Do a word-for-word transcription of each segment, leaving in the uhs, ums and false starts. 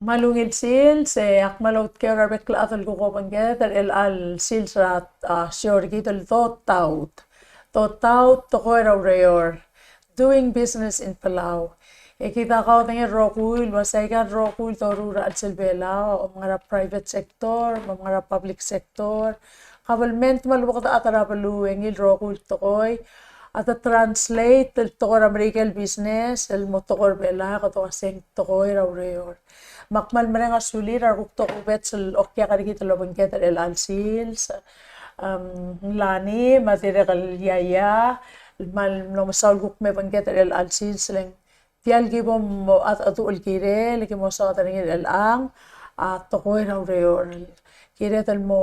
Kmal ungil sils, e ak kmal outkeu er a rebek el chad el kuk obengked er chelecha el sils er a, a, show er kid el Dotaut. Dotaut, tekoi er a ureor. Doing business in Palau. E kid a kaodengei el rokui el uasei aika el rokui el doruul er a chelsel Belau, a ngar er a private sector, me a ngar er a public sector, government me a lebo kede chad er a beluu, e ngii el rokui el tekoi a de translate el tekoi er a Merikel business el mo tekoi er a Belau, kede uaseng tekoi er a ureor. Me ak kmal mereng a sulir a rekuk tokubets el okiak er kid el obengked er chelecha el sils, em, Lani, me a dirrek el Iaia, el kmal mlo mesaul el kuk mei obengked er chelecha el sils, le ng tia el ki bo mo mengedecheduch el kirel, el ki mo soad er ngii er chelechang, a tekoi er a ureor. Kired el mo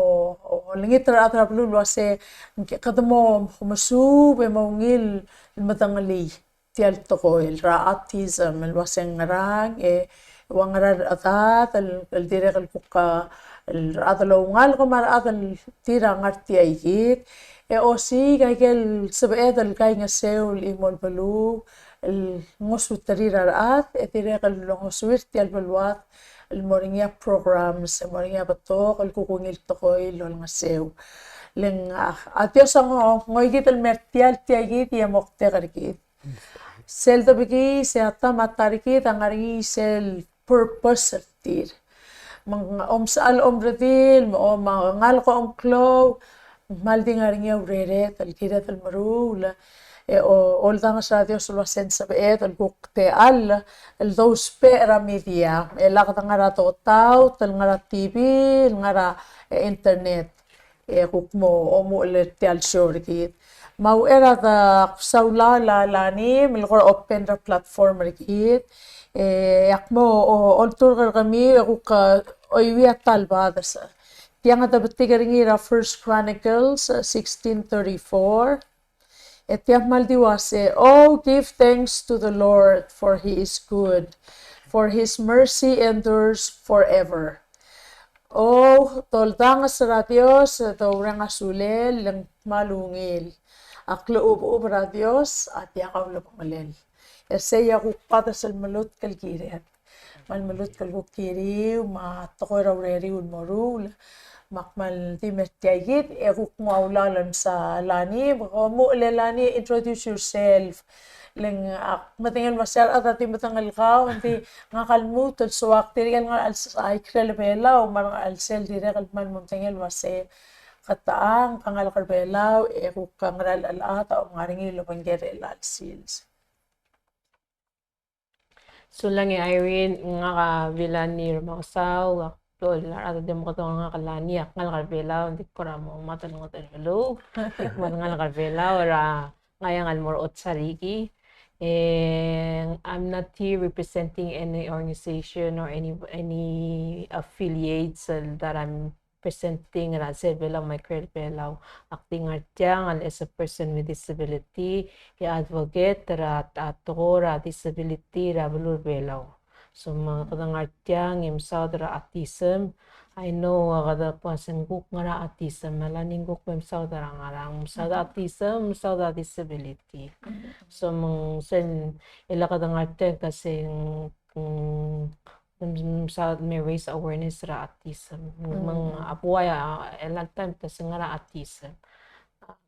olengit er a rechad er a beluu el uasei, kede mo mesuub e mo ungil el medengelii tia el tekoi er a autism, el uaseng ngerang, e ua ngera el chedad, el, el dirrek el kuk, el rechad el oungalek me a rechad el tir a ngar tiaikid, e osiik aike el sebeched el kaingeseu el chimo el beluu, el ngosuterir a rechad, e dirrek el longosuir tia el beluad, el mo er ngii a programs, el mo er ngii a betok, el kuk ungil tekoi el olengeseu. Le ng, a, a Dios a ngo, ngoikid el mer tia el tiaikid e moktek er kid. Sel debekii, se a ta me a ta er kid a ngar er ngii sel purpose er tir. Me ng omsechal a omredil, me a omengalek a omklou, kmal di ngar er ngii a urered el kired el meruul, e o, oldanges er a Dios el uasei ng sebeched el kuk techall el dousbech er a media, e lak de ngar er a Dotaut, el ngar er a T V, el ngar er a, e, internet. E kuk mo omuchel er tia el show er kid. Me a uchei er a de kuk saul a Lani, me le kora open er a platform er kid. E ak mo o, olturk er kemiu, e kuk, e, oiuii a ta el bades. Tiang a de betik er ngii er a First Chronicles, e, sixteen thirty-four. E tia kmal di uasei, "Oh, give thanks to the Lord, for he is good, for his mercy endures forever." O, doldanges er a Dios, e doureng a sulel, le ng kmal ungil. A klechubechub er a Dios a diak a ulebengelel. E sei a kuk bades el melutk el kired. Me a lmelutk el kuk kiriu, me a tekoi er a ureriu el moruul, me ak kmal di mer tiaikid, e kuk nguu a ulaol el msa Lani, me kom omuchel e Lani, introduce yourself. Le ng ak medengei el uasei a rechad a di medengei el kau, ng di ngak a lmuut el soak tirke el ngar er a chelsel a ikrel Belau, me a ngar er a chelsel dirrek el kmal mo medengei el uasei ke techang, ke ngalek er Belau, e kuk ngera el chelechad a ngar er ngii el obengked er chelecha el sils. Sulang e Irene, ngak a Vilani Remengesau, ak dol a rechad a di mekedong er ngak el Lani, ak ngalek er Belau, ng di kora mo mad el ngodech el beluu, ak mad ngalek er Belau, er a Ngcheangel el mo er a Otsariki. And I'm not here representing any organization or any, any affiliates, uh, that I'm presenting er a chelsel Belau me a ikrel Belau. Ak di ngar tiang el as a person with disability, e advocate er a, a tekoi er a disability er a beluu er Belau. So me kede ngar tiang e mesaod er a autism. I know, a kede kmo se ng kuk ngera autism, me a Lani ng kuk me mesaod er a ngerang, mesaod a autism, mesaod a disability. So me ng sel, e le kede ngar tiang ka se ng, mm, ng, ng sa me raise awareness er a autism. Me ng a buai a, a lot of time ta se ngera autism.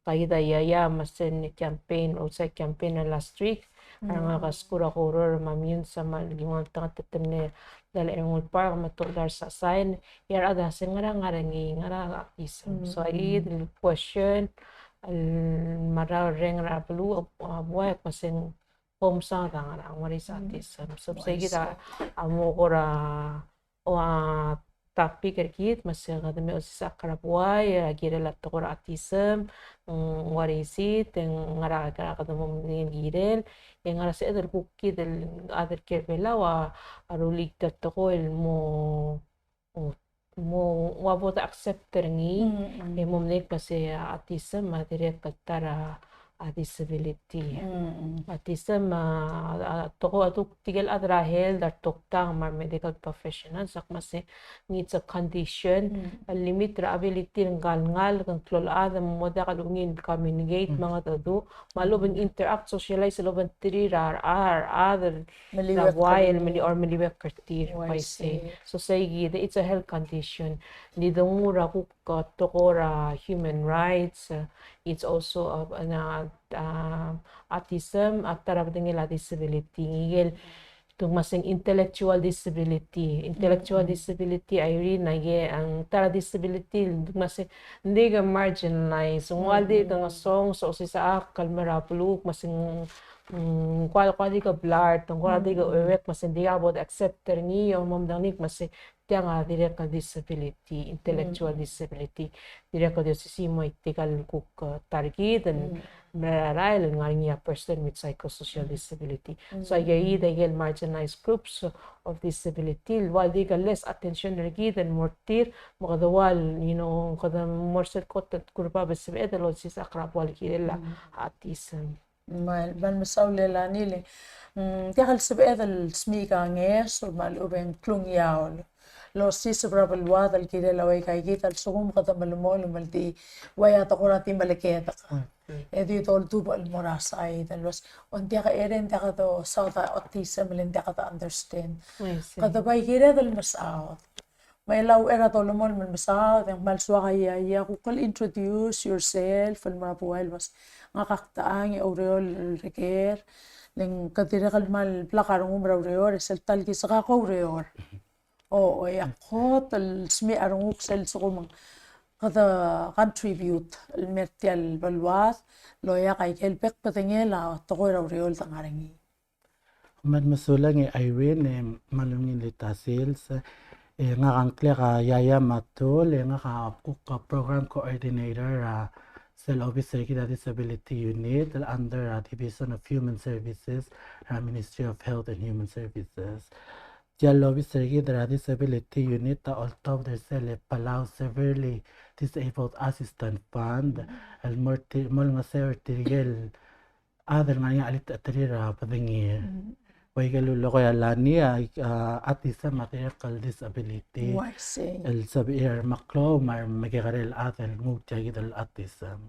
Ka ida ia, ia me se ng campaign, outside campaign er a last week. A ngak a skuul er a Koror me a Meyuns a mle nguu a tang a tetemel er a Ernguul Park me a toklar a sign. Ia a rechad a se ngera ngar er ngii, ngera autism. So a id el question, el mera el reng er a beluu, a buai a kmo se ng Kom sa dang er a, what is autism? So, se kid a mo kora, o a topic er kid, me se kede me osisechakl er a buai er a kirel a tekoi er a autism, mm, what is it, e ngera, ngera kede mo medengei el kirel, e ngera se el kuk kid el other care er Belau a rullii a tekoi el mo o, mo, ua bo de accept er ngii, e mo medengei el kmo se a autism a dirrek el ta er a, a disability. Mm, mm. Autism, a, a, toko a tuk tirke el chad er a health, a retok tang me a re medical professionals, a kmo se ng it's a condition, mm, el limit er a ability er ngka el ngalek, ng klou el chad, me ng mo diak el ungil communicate, mm, me a ngedecheduch, me a lobeng, mm, interact, socialize, lobeng three er a, er a, er a, er a, meliuekl er tir, el meli-, or meliuekl er tir, oh, I see. So sei kid, it's a health condition. Ng di de nguu er a kuk, uh, tekoi er a human rights, uh, it's also a, an, uh, uh, autism, a ta er a bedengel a disability. Ngike el, te kmo se ng intellectual disability. Intellectual, mm, disability, Irene, a nge, a ta er a disability, te kmo se ng di ke marginalize. Ng ua di ke, mm, ngesonges, osisechakl el mo er a beluu, me se ng, mm, ng kuk di ke blurred, ng kuk di ke, mm, ueuek, me se ng di ke bo de accept er ngii, o mo medengei, me se tiang a dirrek el disability, intellectual, mm, disability. Dirrek el di osisiu el mo tirke el kuk, uh, ta er kid el, mm, merael el ngar er ngii a person with psychosocial, mm, disability. So, mm, aike kid a ikel marginalized groups of disability, el ua di ke less attention er kid el mo er tir, me kede ua el, you know, kede mo er sel kot el kurbab el sebeched el osisechakl er a bo el kirel a, mm, autism. Me a, me a mesaul e Lani le, mm, diak el sebeched el smiik a ngeso me a lechub e ng klungiaol el osiseb er a beluad el kirel a uaika kid a lsekum kede melemolem el di ua a tekoi er a di melekedek. Mm. E di doldubech el mo er a side el uase ng diak, e ng diak dosaod a autism, le ng diak de understand. I see. Kede bai kired el mesaod. Me a uchei er a dolemolem el mesaod, e ng kmal soak a ia, ia kuk el introduce yourself el mo er a buai el uase ngak a kdechang e oureor el reker, le ng ke dirrek el kmal blak a rengum er a ureor, e sel ta el kisek a koureor. O, o, e a kot el smiich a renguk sel lsekum ng kede contribute el mer tia el beluad, el oeak aike el bek el bedengel a tekoi er a ureor el de ngar er ngii. Me a mesulang e Irene, e kmal ungil el ta sils, e ngak a ngklek a Iaia Matul, e ngak a kuk program coordinator er a sel obis er kid er a Disability Unit, el under a Division of Human Services, er a Ministry of Health and Human Services. Tia el obis er kid er a Disability Unit a oltobed er sel Palau Severely Disabled Assistance Fund, el mo er ti-, mo olengeseu er tirke el chad el ngar er ngii a chelitecheterir a bedengir. Mm. Ua ikel lulekoi a Lani a, a, autism a dirrek el disability. Oh, I see. El sebechir a remeklou me a remekekerei el chad el nguu tia kid el autism.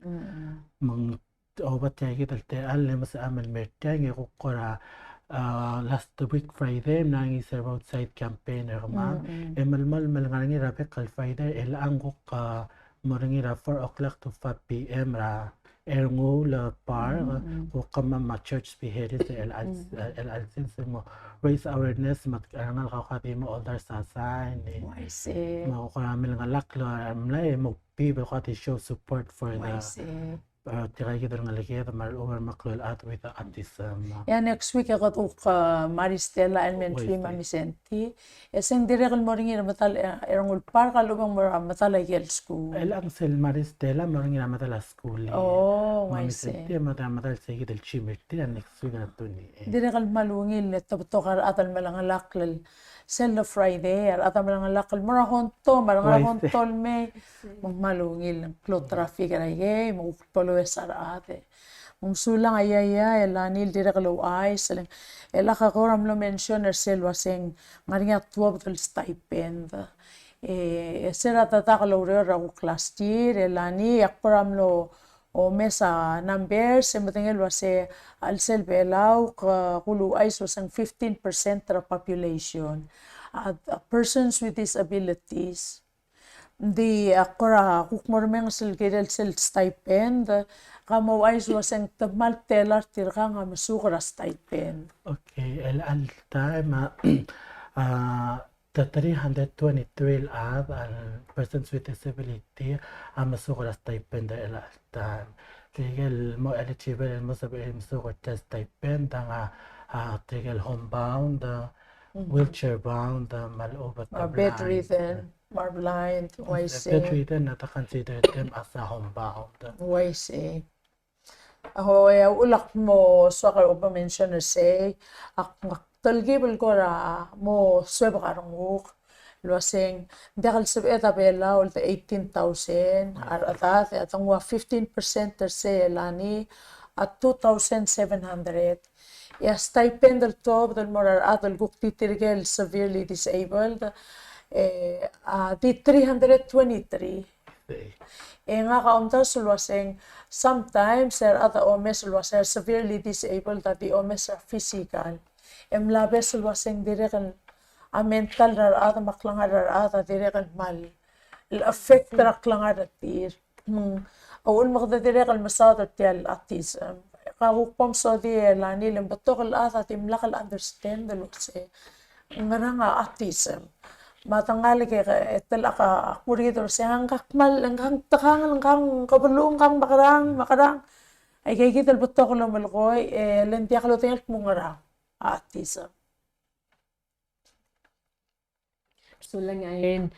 Mm. Me ng oba tia kid el techall e mesang el mer tiang e kuk kora, a, last week Friday, mla er ngii sel roadside campaign er kemam. Mm, mm. E melemolem el ngar er ngii er a bek el Friday, e chelechang kuk, a, mo er ngii er a four o'clock to five P M er a Ernguul Park, mm, mm, kuk kemam me a church behind it, el al-, mm, el alsin se mo raise awareness, me a rengalek a kuk di mo order a sign, e. Oh, I see. Me kuk kora melengelakl el mlai, e mo people kuk di show support for the, I see, uh, tirka kid el ngeleked me a lechub e remeklou el chad with autism. Yeah, next week e kede kuk, uh, Maris Stella Elementary me a Vicente. E se ng dirrek el mo er ngii er a medal, eh, Ernguul Park, a lechub e ng mo er a medal a ikel skuul. Chelechang sel Maris Stella mo er ngii er a medal a skuul. Oh, I see. Me a Vicente mo er a medal se kid el gym er tir, a next week er a twenty-eight. Dirrek el kmal ungil e te betok a rechad el melengelakl el sel Friday, a rechad a melengelakl el mo er a Honto, me a rengar er a Honto el mei, me ng kmal ungil, klou a traffic er aikei, me ng kuk bo lomes a rechad e. Me ng mesulang a Iaia, e Lani, el dirrek el ouchais, e le, e le ak kora mlo mention er sel uaseng ngar er ngii a tuobed el stipend. E, e se er a dedak el oureor er a kuk last year, e Lani, e ak kora mlo omes a numbers, e medengei el uase a chelsel Belau, ke, ke uluuchais el uaseng fifteen percent er a population a, a persons with disabilities. Ng di a kora kuk mo remenges el kirel sel stipend, ke mo ouchais el uaseng te kmal tela er tirkang a mesuk er a stipend. Okay, el, el taem a, a, te three hundred twenty-three el chad el persons with disability a mesuk er a stipend er chelecha el taem. Tirke el mo eligible el mo sebechir el mesuk er tia el stipend a, a, tirke el homebound, a, mhm, wheelchair bound, a, me a lechub e te blind. A bedridden, me a blind, uaisei. Bedridden a te consider them as a homebound. Uaisei. A, e a uchul ak mo soak el oba mention er sei, ak, ak telkib el kora mo suebek a renguk, el uaseng, ng diak el sebeched a Belau el de eighteen thousand a rechedad, e a dengua fifteen percent er sei e lani a two thousand seven hundred. E a stipend el tuobed el mo er a rechad el kuk di tirke el severely disabled, e, a di three hundred twenty-three. E ngak a omdasu el uaseng, sometimes e a rechad a omes el uaseng severely disabled a di omes er a physical. E mla obes el uaseng dirrek el a mental er a rechad me a klengar er a rechad a dirrek el kmal el affect er a klengar er tir. Mm. A uchul me kede dirrek el mesaod er tia el autism. Ka kuk bo msodii e lani le ng betok el chad a dimlak el understand el uasei ngerang a autism. Me a dengalek e te lak a kurir el uasei ngak a kmal, ngak a tekangel, ngak a kebelung, ngak a mekerang, mekerang. Aike kid el betok el omelekoi, e le ng diak lodengei el kmo ngerang a autism. Sulang Irene,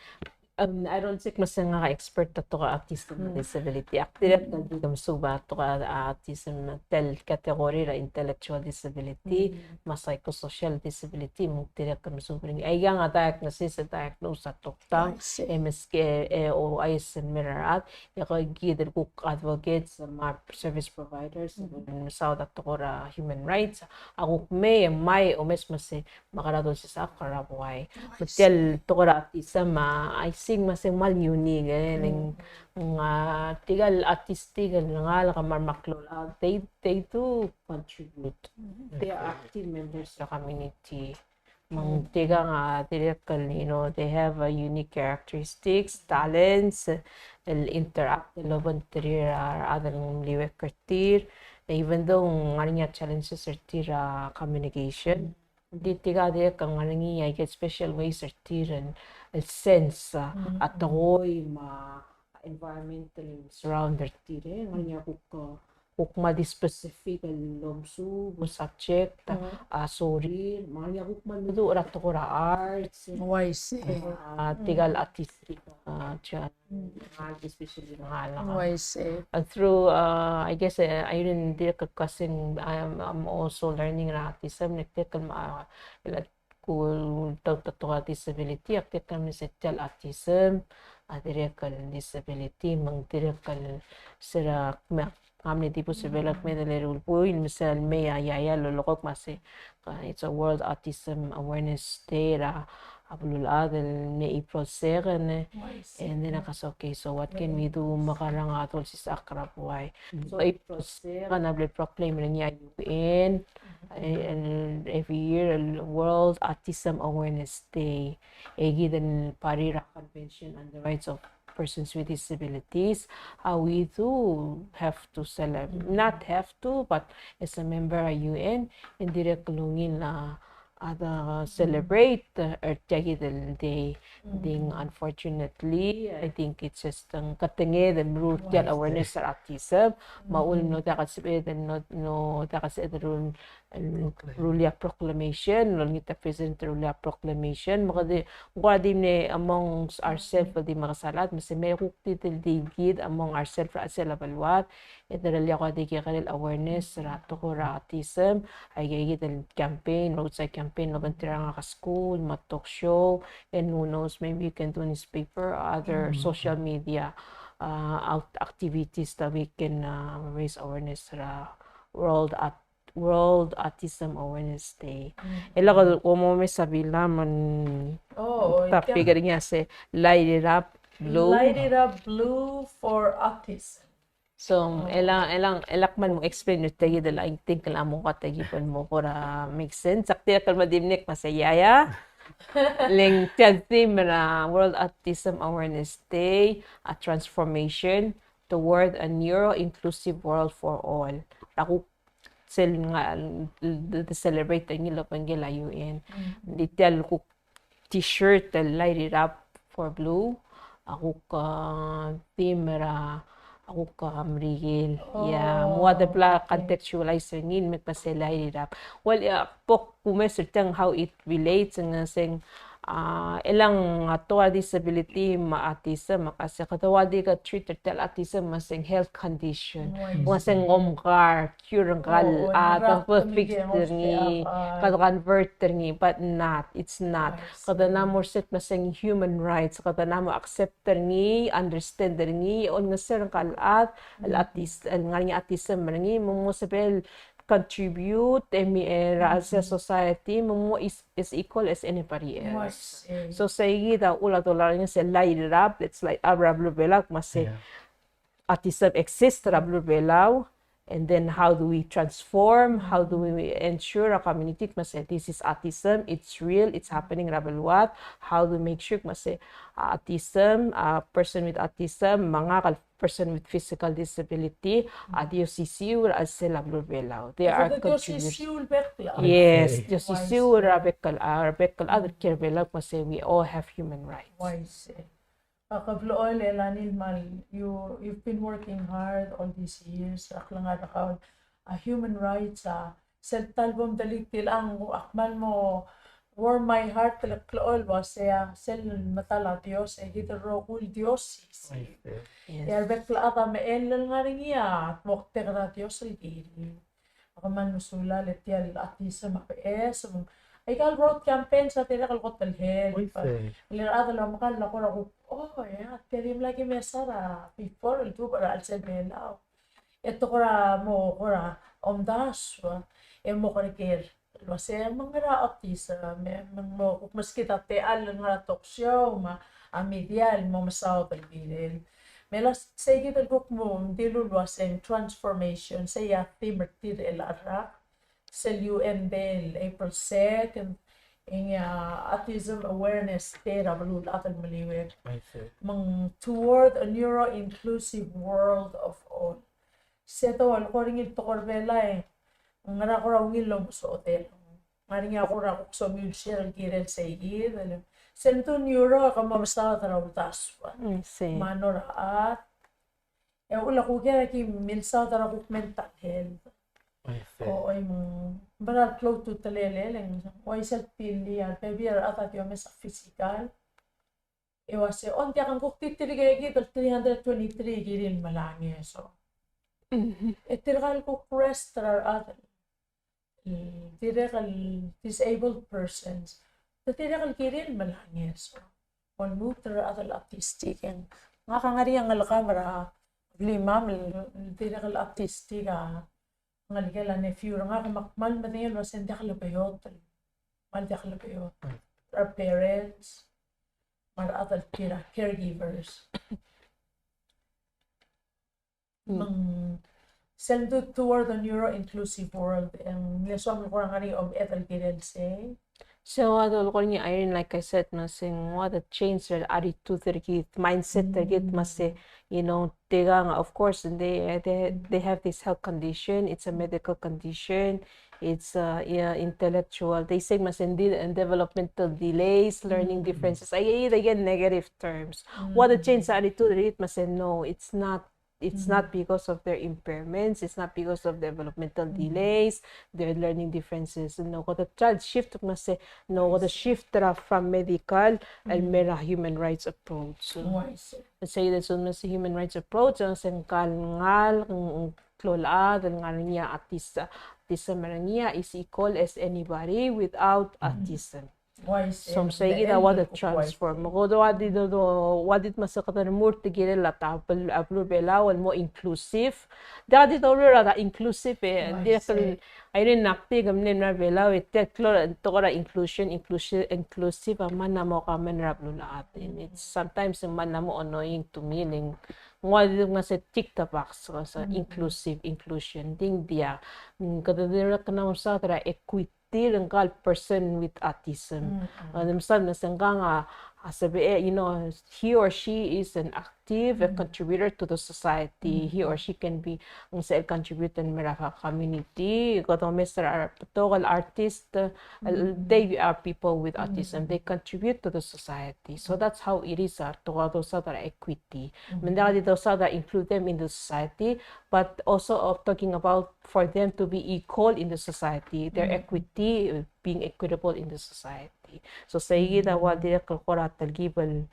um, I don't think me se ngak a expert er a tekoi er a autism disability. Ak dirrek el di kmal mesuub er a tekoi er a autism, tia el category er a intellectual disability, me a psychosocial disability, me ng dirrek el mesuub er ngii. Aikang a diagnosis, a diagnose a toktang, e meske, e, ouchais el mer a rechad, e ko kid el kuk advocates, me a service providers, me a mesaod er a tekoi er a human rights, a kuk mei, e mei, omes me se, me a kora dolsisechakl er a buai. Me tia el tekoi er a autism a, I think me se ng kmal unique, e, le ng, a, tirka el autistic el ngalek me a remeklou el chad, they, they do contribute. They are active members of the community. Me ng tirka a dirrek el, you know, they have a unique characteristics, talents, el interact el obengterir a rechad el mliuekl er tir, even though ng ngar er ngii a challenges er tir a communication. Ng di tirka a dirrek el ngar er ngii a ike special ways er tir el, el sense a, a tekoi me a environment el surround er tir, e ngar er ngii a kuk, kuk me a di specific el omesuub, subject, a sorir, me ngar er ngii a kuk me a meduch er a tekoi er a arts, a tirka el artistic, a, tia, especially ngalek. And through, uh, I guess, uh, Irene, dirrek el kasing, I'm, I'm also learning er a autism, ne dirrek el, uh, el kuk ta, ta, tekoi er a disability, ak dirrek el mesa tia el autism, a dirrek el disability, me ng dirrek el se er a kme, a mle di bo se el kmeed el eru el buil, me se el mei a iaia el lolekoi me se, uh, it's a World Autism Awareness Day er a a beluulechad el mle April second, e, and then ak kmo, okay, so what can we do? Me ngerang a dolsisechakl er a buai. So April second a bla el proclaim er ngii a U N, e, el every year el World Autism Awareness Day. E kid el part er a Convention on the Rights of Persons with Disabilities, a we do have to celebrate, not have to, but as a member of U N, e ng dirrek el ungil a a de celebrate, uh, er tia kid el day. Ding, unfortunately, I think it's just, um, ketenged el meruul tia el awareness er a autism, me a uchul me ng diak el sebeched el, ng diak el sebeched el rullii a proclamation, el olengit a president el rullii a proclamation, me kede, ng kora di mle amongst ourselves el di mekesai el chad, me se mei kuk di el di kid among ourselves er a chelsel a beluad, e de rullii a kora di kekerei el awareness er a tekoi er a autism, aike kid el campaign, roadside campaign, el obengterir a rengalek er a skuul, me a talk show, and who knows, maybe you can do newspaper or other social media, uh, out activities that we can, uh, raise awareness er a World Aut-, World Autism Awareness Day. E le kede mo mesa bilam, topic er ngii a se, light it up blue. Light it up blue for autism. So, e le, e le, e le ak kmal mo explain er tia kid el, I think, el mo kora tia kid el mo kora make sense. Ak dirrek el mle di mle kmo se, yeah, yeah. Le ng tia el theme er a World Autism Awareness Day, a transformation toward a neuro-inclusive world for all. Er a kuk sel ngar, de, de celebrate er ngii el obengkel a U N. Ng di tia el kuk T-shirt el Light It Up for Blue, a kuk, uh, theme er a, a kuk, uh, Merikel. Yeah, me a de bla contextualize er ngii el me kmo se Light It Up. Well, yeah, bo kumes er tiang how it relates, ng seng, A, e le ng a tekoi er a disability me a autism, me a kase kede ua di ke treat er tia el autism me se ng health condition. Me se ng omkar, cure ngkal, a, te fix er ngii, kede convert er ngii, but not, it's not. Kede mla mo accept me se ng human rights, kede mla mo accept er ngii, understand er ngii, olengeseu er ngkal chad el autis-, el ngar er ngii a autism er ngii, me mo sebechel contribute, e mi, e, er a, as a society, me mo is, is equal as anybody else. So sei kid a uchul a dolai er ngii se light it up, let's light up er a beluu er a Belau, me se autism exists er a beluu er a Belau, and then how do we transform, how do we ensure a community me se this is autism, it's real, it's happening er a beluad, how do we make sure me se, uh, autism, a person with autism, me ngak el person with physical disability, a di osisiu er a chelsel a beluu er a Belau. They are contributors. Yes, di osisiu er a bek el, a bek el chad el kiei er a Belau me se we all have human rights. Uaisei. Ak blechoel e Lani el kmal, you, you've been working hard all these years, a klengar er kau, a human rights, a sel ta el bo mdelik tiang, ak kmal mo warm my heart el klechoel el uasei a sel metal a Dios, e kid el rokui el Dios. E a rebek el chad a mechell el ngar er ngii a moktek er a Dios el kirir. Ak kmal mesulang e tia el autism a beches, me aika el road campaigns a dirrek el kot el help. Le a rechad el omekall a kora kuk, oh, yeah, tia dimlak ki mesa er a before el duubech er a chelsel Belau. E te kora mo kora omdasu, e mo kereker el uasei me ng ngar er a autism, me, me ng mo kuk meskid a techall el ngar er a talk show me a media el mo mesaod el kirel. Me a last sei kid el kuk mo dilu el uasei ng transformation, sei a theme er tir el rak, sel U N Day el April second, e ngii a Autism Awareness Day er a beluulechad el meliuekl. Me ng toward a neuro-inclusive world of all. Se te ua el kora ngii el tekoi er a Belau e ng ngar er a kora ungil el omesodel. Ng ngar er ngii a kora kuk somiu el share el kirel sei kid el, sel mdu neuro e ke mo mesaod er a uldasu me a ngar er a chad. E a uchul a kuk e aki milsaod er a kuk mental health. Oi, me ng mera el klou a ultutelel e le ng uaisei el bebil a rebebil er a rechad a di omes a physical. E uasei, o ng diak, ng kuk di tirke kid el three hundred twenty-three kirir el mla ngeso. E tirka el kuk rest er a rechad el, dirrek el disabled persons, te dirrek el kirir el mla ngeso. Olmut er a rechad el autistic, e ng, ngak a ngar er ngii a ngelekam er a blimam el dirrek el autistic a ngelekel a nephew er ngak, me ak kmal medengei el uasei ng diak lebeot, kmal diak lebeot er a parents me a rechad el tir a caregivers. Me ng sel mdu toward the neuro-inclusive world, e ng mle soam el kora ngar er ngii a omekedel el kirel sei. So a dolekoi er ngii, Irene, like I said, me se ng ua de change er a attitude er kid, mindset er kid, me se, you know, tirka, of course, they, they, they have this health condition, it's a medical condition, it's, uh, yeah, intellectual, they say, me se ng di-, developmental delays, learning differences. I, I, again, negative terms. Ua de change er a attitude er kid, me se no, it's not, it's not because of their impairments, it's not because of developmental delays, their learning differences. No, kede try el shift me se, no, kede shift er a from medical el mer a human rights approach. So, sei kid a lsekum me se human rights approach, e ng se ngkal ngalek, ng, ng klou el chad el ngar er ngii a autis-, autism er ngii a is equal as anybody without autism. So me sei kid a ua de transform. Me kede ua di do, do, ua di me se kede remurt el kirel a ta, bel-, a beluu er a Belau el mo inclusive. Diak di doruul er a ta inclusive e, diak el, a Irene, ak di ke mle mla er a Belau e tia el klou el tekoi er a inclusion, inclusion, inclusive a mla mo common er a beluulechad. And it's sometimes a mla mo annoying to me, le ng ua di me se tick the box, so inclusive, inclusion, di ng diak. Mm, kede dirrek el mla mo mesaod er a equity er ngkal person with autism. Mm, mm. A, me se, me se ngkang a, a sebechel, you know, he or she is an active, a contributor to the society. Mm. He or she can be, ng sebechel contribute el mer a community, kede omes er a betok el artist, uh, they are people with autism. They contribute to the society. So that's how it is, a tekoi a dosaod er a equity. Me ng diak di dosaod er a include them in the society, but also of talking about for them to be equal in the society, their equity, uh, being equitable in the society. So sei kid a ua dirrek el kora telkib el,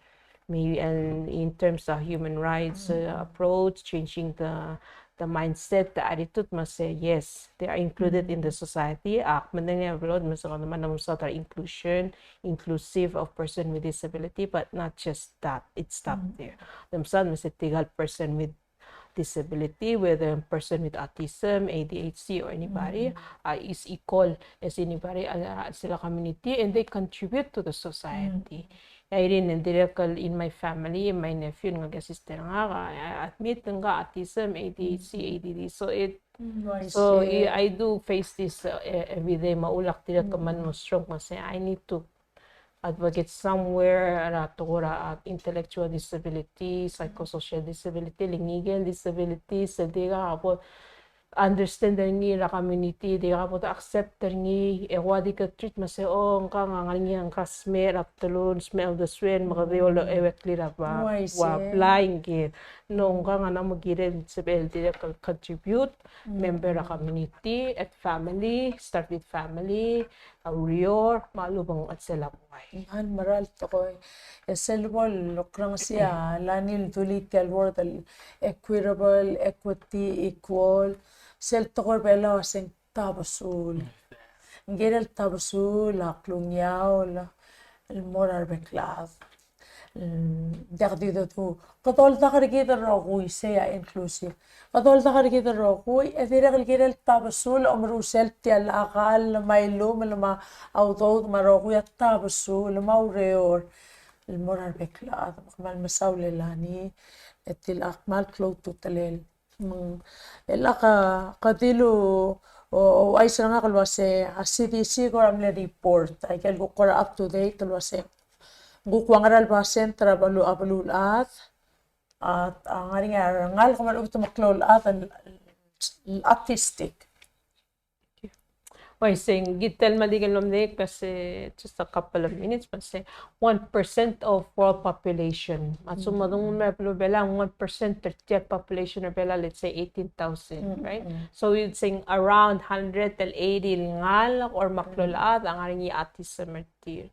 maybe, and in terms of human rights uh, approach, changing the the mindset, the attitude, me sei yes, they are included in the society. Ak medengei a beluad me sei kede mesaod er a inclusion, inclusive of person with disability, but not just that. It stopped there. Kede mesaod me sei tirka el person with disability, whether person with autism, A D H D, or anybody, uh, is equal as anybody uh, sel community, and they contribute to the society. Irene, ng dirrek el in my family, my nephew, ngak a sister ngak, a, a, admit ngka autism, A D H D, A D D. So it, so I, I do face this uh, e- every day. Me a ulak dirrek el kmal mo strong me sei I need to advocate somewhere er a tekoi er a uh, intellectual disability, psychosocial disability, le ngikel disability, se dirkak bo understand er ngii er a community, dirkak bo accept er ngii, e ua dirk treat me sei, o, ngkang a ngar er ngii a ngka smecher er a bdelul, smecher er a uldesuel, me kede di olo eua clear a ba, ua blind kid. No, ngkang a ng mo kirel sebechel dirrek el contribute, member er a community, at family, start with family, a ureor, me a lobengchel sel buai. Ng mera el tekoi. E sel bo lokreng sei a lani el dulii tia el word el equitable, equity, equal. Sel tekoi er a Belau a se ng tabesul. Ng kirel tabesul a klungiaol el mo er a rebek el chad. Mm, diak di dodu. Kede oldak er kid el rokui, sei a inclusive. Kede oldak er kid el rokui, e dirrek el kirel tabesul, omerusel tia el chakall, me a ilumel, me a udoud, me a rokui a tabesul, me a ureor. El mo er a rebek el chad, me kmal mesaul e lani, e tilak kmal klou a ultutelel. Mm. E lak a, ka dilu, o, o, uaisei er ngak el uase, a C D C kora mle report, a ikel kuk kora up to date el uase. Ng kuk ua ngera el basent er a beluu, a beluulechad, a, a ngar er ngii a rengalek me a lechub e te meklou el chad el, el autistic. Uaisei, ng di tia el me di kel lomdek, me sei, just a couple of minutes, me sei, one percent of world population. Me a lsekum me donguu el mei er a beluu er a Belau, one percent er tia el population er a Belau, let's say eighteen thousand, right? So it's saying around hundred el eighty el ngalek or meklou el chad a ngar er ngii a autism er tir.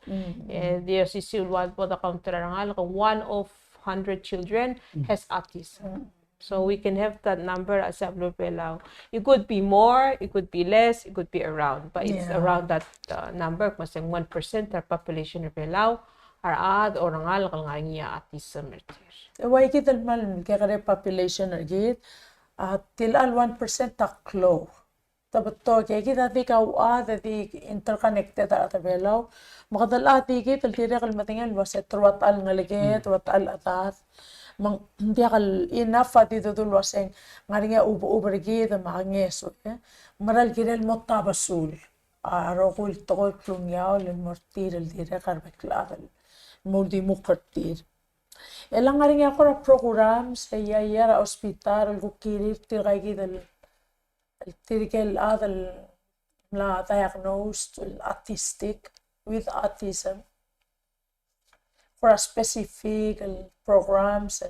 E di osisiu el ua bo de counter er a rengalek, one of hundred children has autism. So we can have that number er a beluu er a Belau. It could be more, it could be less, it could be around, but it's around that uh, number. Me sei one percent er a population er a Belau a rechad or rengalek el ngar er ngii a autism er tir. E ua kid el kmal kekerei population er kid, a tilechang el one percent a klou. Te betok e kid a di kauchad e di interconnected a rechad er a Belau. Me kede locha di kid el dirrek el medengei el uase te rua techall ngeleked, te rua techall chedad. Me ng diak el enough a di dodu el uase ng ngar er ngii a ubechubech er kid me a ngeso, e. Mera el kirel mo tabesul a rokui el tekoi el klungiaol el mo er tir el dirrek a rebek el chad el mo uldimukl er tir. E le ng ngar er ngii a kora programs, e a, a hospital el kuk kirir tirka kid el el tirke el chad el mla diagnosed el autistic with autism. For a specific el programs,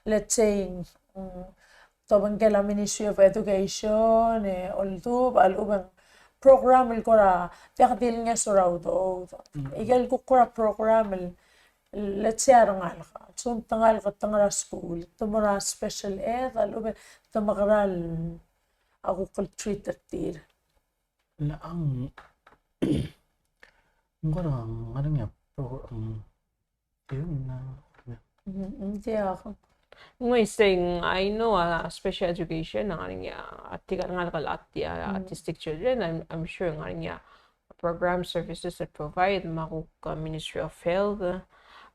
let's say, mm, te obengkel a Ministry of Education, e oldubech a lechub e ng program el kora diak di el ngeso er a udoud. Ikel kuk kora program el, let's say, a rengalek. Lsekum te ngalek te ngar er a skuul, te mo er a special ed, a lechub e te mekerang el a kuk el treat er tir. Le ng, ng kora ngar er ngii a pro-, mm, ng, ng diak. Ng uaisei, I know a special education, ng ngar er ngii a tirka el ngalek el auti-, a autistic children, I'm, I'm sure ng ngar er ngii a program services that provide, me a kuk, uh, Ministry of Health, uh,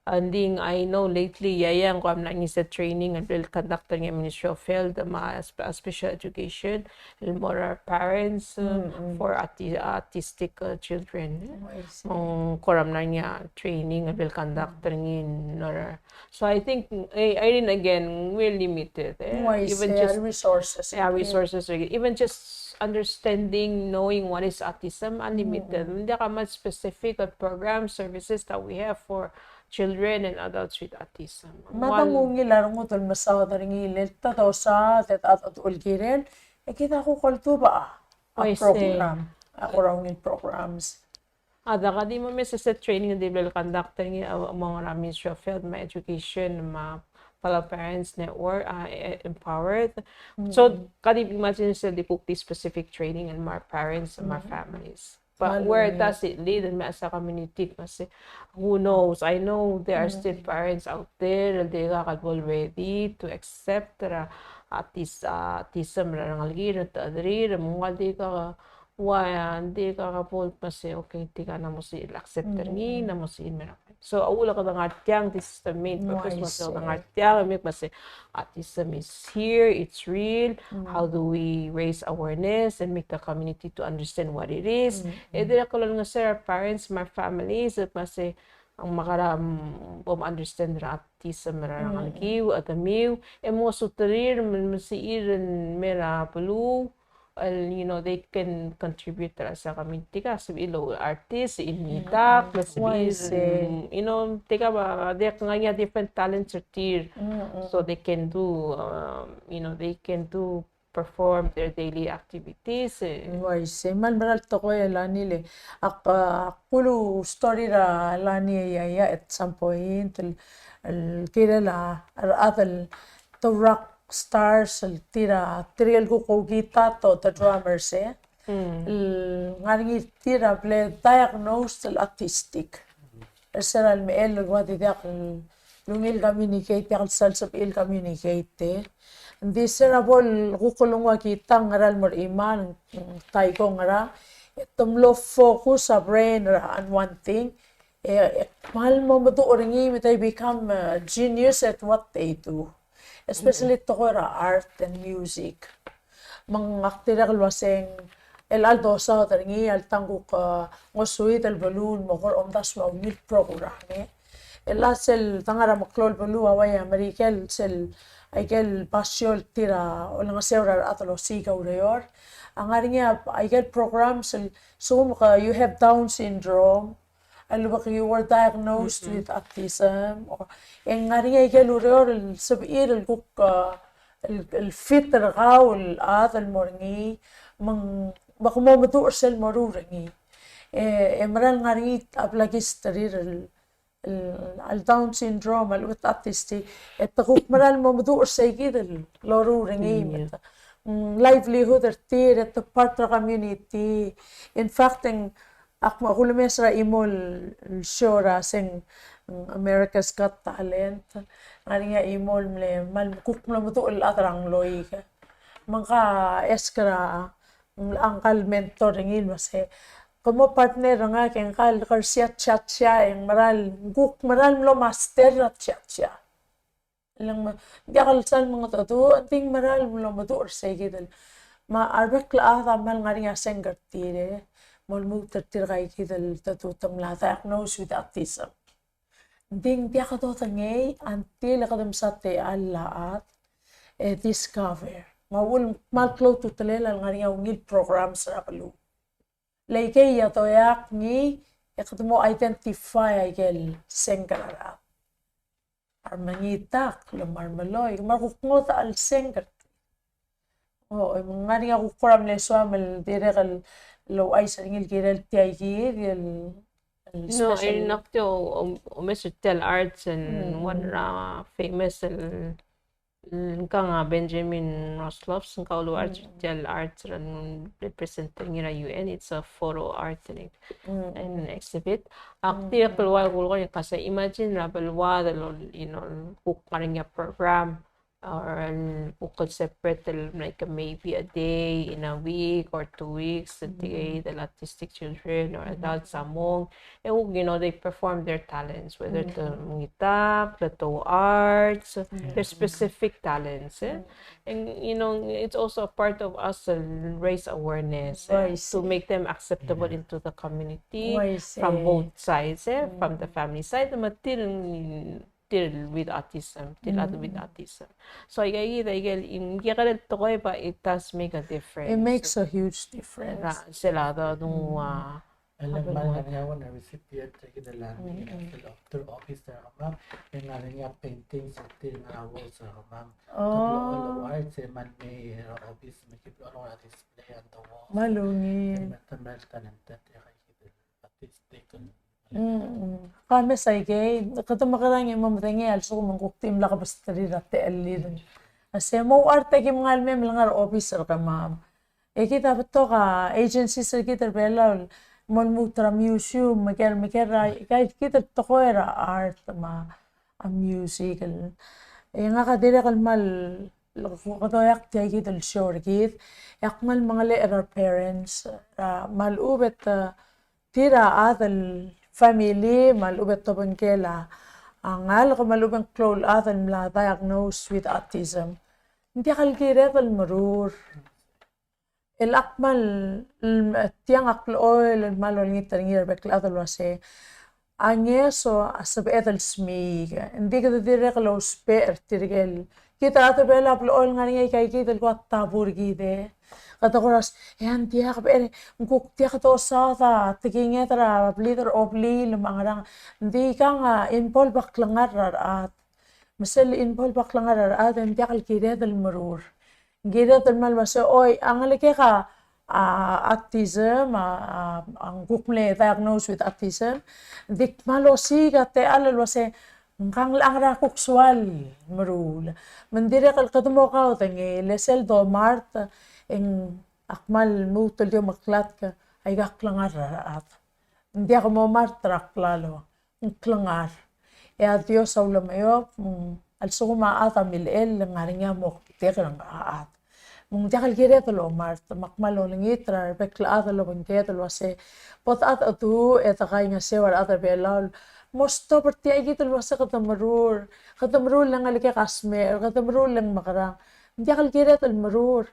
and then I know lately, ia, ia, ng kora mla er ngii se training el bla el conduct er ngii a Ministry of Health, me a spe-, a special education, el mo er a parents, uh, for auti-, autistic, uh, children. Oh, I see. Me ng kora mla er ngii a training el bla el conduct er ngii el mo er a So I think, eh, Irene, again, we're limited, eh? Uaisei, even just resources, yeah, resources, even just understanding, knowing what is autism, a limited. Ng diak a much specific programs, services that we have for children and adults with autism. Me a ungil a rengud el mesaod er ngii el ta dosa, te ta, ta, ta, el kirel, e kid a kuk oldubech a program, a kora ungil programs. A, diak, a di mo mesa se training el di bla el conduct er ngii a, among er a Ministry of Health me a Education me a Palau Parents Network, a, e-, Empowered. So, ka di imagine se di kuk di specific training el mo er a parents me a families. But where does it lead el mei a se community? Kasi, who knows? I know there are still parents out there el di kuk el bo el ready to accept er a autis-, autism er a rengalek er a techederir, me ng ua di kuk ua, a, ng di kuk bo el mesa, okay, tirka a mo sebechir el accept er ngii, a mo sebechir el mei er a. So, a uchul e kede ngar tiang, this is the main purpose, me se kede ngar tiang, me kede mesa, autism is here, it's real. How do we raise awareness and make the community to understand what it is? E dirrek el olengeseu er a parents me a families, e mesa, ng mekera, mm, bo mo understand er a autism er a rengelekiu, a chedemiu, e mo suterir, me, me sebechir el mei er a beluu, el, you know, they can contribute er a se community, ka sebechir el artist, el ngitak, me sebechir, you know, tirka a diak, ngar er ngii a different talents er tir. So they can do, um, you know, they can do perform their daily activities, e. Uaisei, me a mera el tekoi e Lani le. Ak, ak kuk story er a Lani e a, a, at some point, el, el kirel a, a rechad el, the rock stars, el tir a, tirke el kuk guitar, the drummers, e. El ngar er ngii tir a bla diagnosed el autistic. Er se er a lemechell el ua di diak el ungil communicate, diak el sal sebechir el communicate. Ng di se er a bo el kuk el nguu a guitar, ngera el mo er a chimal, mm, taiko ngera, e te mlo focus a brain er a on one thing, e, e kmal mo meduch er ngii me te become, uh, genius at what they do. Especially tekoi er a art and music. Me ng ak dirrek el uaseng, el aldosaod er ngii, alta ng kuk, uh, ngosuid el beluu el mo kora omdasu a ungil program, e. El a sel dengar er a meklou el beluu a uai a Merikel sel, aike el basio el tir a olengeseu er a rechad el osiik a ureor. A ngar er ngii a, aike el program sel, sekum ke you have Down syndrome, a lebo ke you were diagnosed with autism, o, e ng ngar er ngii aike el ureor el sebechir el kuk, uh, el, el fit er kau el chad el mo er ngii, me ng, me ke mo meduch er sel moruul er ngii. E, e mera el ngar er ngii a bla kisterir el, el, el Down syndrome, a lechub e te autistic, e te kuk mera el mo meduch er seikid el loruul er ngii. Me te, mm, livelihood er tir, e te part er a community. In fact, e ng ak mo kulemes er a chimo el show er a se ng, mm, America's Got Talent. Ngar er ngii a chimo el mle, mal kuk mlo meduch el chad er a ngloik. Me ngka ask er a, mm, ngka el mentor er ngii el mesa, ke mo partner er ngak e ngka el kersii a cha-cha, e ng mera el, kuk mera el mlo master er a cha-cha. Le ng me, diak el sal mengedecheduch, ng di ng mera el mlo meduch er seikid el. Me a rebek el chad a kmal ngar er ngii a sengk er tir, e mo lmuut er tirka ikid el dedu te mla diagnose with autism. Ng di ng diak dodengei until e kede msa techall a chad e discover. Me a uchul me ng kmal klou a ultutelel a lengar er ngii a ungil programs er a beluu. Le ikei a doiak ngii e kede mo identify aike el sengk er a rechad. A remengitakl, me a remeloik, me a rekuk ngodech el sengk er tir. O, e ng ngar er ngii a kuk kora mle soam el dirrek el ouchais er ngii el kirel tia ikid el, el. No, special. E ng ak di o, o, omes er tia el arts and one er a famous el, el ngkang a Benjamin Rosloff, ngka a uluarch er tia el arts er a represent er ngii er a U N, it's a photo art and, and exhibit. Ak dirrek el ua kulekoi e kase imagine er a beluad el, you know, kuk ngar er ngii a program, or el kuk el separate el, like, maybe a day in a week or two weeks, a day the autistic children or adults a mong, e kuk, you know, they perform their talents, whether te mengitakl, te arts, their specific talents, e. And, you know, it's also a part of us to raise awareness, e, to make them acceptable into the community from both sides, e, from the family side, me tir tir el with autism, tir el chad with autism. So, aika, aika, aika el, ng kekerei el tekoi, but it does make a difference. It makes a huge difference. Ra, sel a da, no, a, e le ng kmal ngar er ngii a one recipient er kid el, a, el office er kemam, e ng ngar er ngii a paintings er tir el ngar er a walls er kemam. Oh. Te blechoel el ua se kmal mei er a office me ki blechoel el ua display on the walls. Kmal ungil. E me te kmal talented er kid el Mm, mm. Ka mesa ikei, kede mekerang e mo medengei a lsekum ng kuk di mla kebesterir a techellir. A se mo ua er tia ki mengai el mei el ngar er a obis er kemam. E kid a betok a agencies er kid er Belau el mo lmuut er a museum, me ker, me ker, a, ika kid el tekoi er a art me a music el. E ngak a dirrek el kmal, kede oeak tia kid el show er kid, e ak kmal mengelechel er a parents, er a, me a lechub e te, tir a chad el family, me a lechub e te obengkel a, a ngalek, me a lechub e ng klou el chad el mla diagnose with autism. Ng diak el kired el merur. El ak kmal, tiang ak blechoel el kmal olengit er ngii er a bek el chad el uase a ngeso a sebeched el smiik. Ng di kede dirrek el ousbech er tirke el, kid a rechad er Belau a blechoel ngar er ngii aika kid el kuk tabur kid e. Kede kora se, e a ng diak, becherei, ng kuk diak dosaod a tekinged er a blid er a obliil me a ngerang. Ng di ikang a involve a klengar er a rechad. Me sel involve a klengar er a rechad e ng diak el kired el merur. Ng kired el kmal uase, oi, a ngelekek a, a, autism, a, a, a ng kuk mle diagnose with autism. Ng di kmal osiik a techall el uase, ngkang, a ngera kuk soal meruul. Me ng dirrek el kede mo kaudengei, le sel domart, e ng ak kmal lmuut el di omeklatk aika klengar er a rechad. Ng diak mo mart er a klalo. Ng klengar. E a Dios a ulemeob, mm, a lsekum a chad a milechell, ng ngar er ngii a moktek er a chad. Me ng diak el kired el omart, me ak kmal olengit er a rebek el chad el obengked el uase, bo dechedecheduch e dekaingeseu a rechad er Belau el mo stop er tia kid el uase kede merur, kede merur le ng ngelekek a smecher, kede merur le ng mekerang. Ng diak el kired el merur.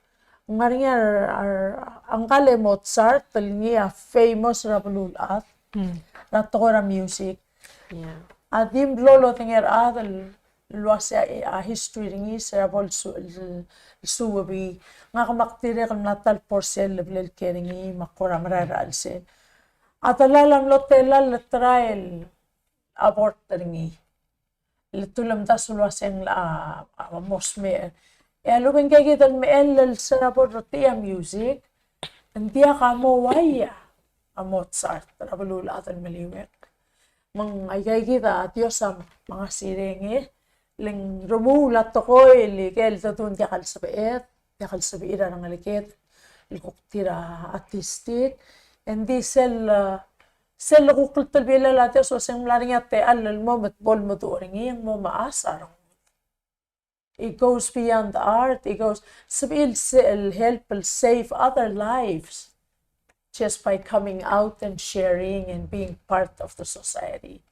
Ng ngar er ngii a, a, a ngkal e Mozart, el ngii a famous er a beluulechad, mm, er a tekoi er a music. Yeah. A di mlo lodengei er a chad el uase a, a history er ngii se er a bo lsu-, l-, lsuubii. Ngak me ak dirrek el mla ta el porsel el blal ker er ngii me ak kora merael er a chelsel. A delal a mlo telal el try el abort er ngii. Le te ulemdasu el uase ng locha, a, a mo smecher. E a lubengkekid el mechell el se er a bo el retiii a music, ng diak a mo uaia a Mozart er a beluulechad el meliuekl. Me ng aikaikid a Dios a mengasireng e le ng remuul a tekoi el ikel dedu ng diak el sebeched, diak el sebechir a rengeleked el kuk tir a artistic. Ng di sel, a, sel kuk telbilel a Dios el uase ng mla er ngii a techall el mo me bo lemeduch er ngii, ng mo mechas a rengul. It goes beyond art, it goes, sebechir el se-, el help el save other lives just by coming out and sharing and being part of the society.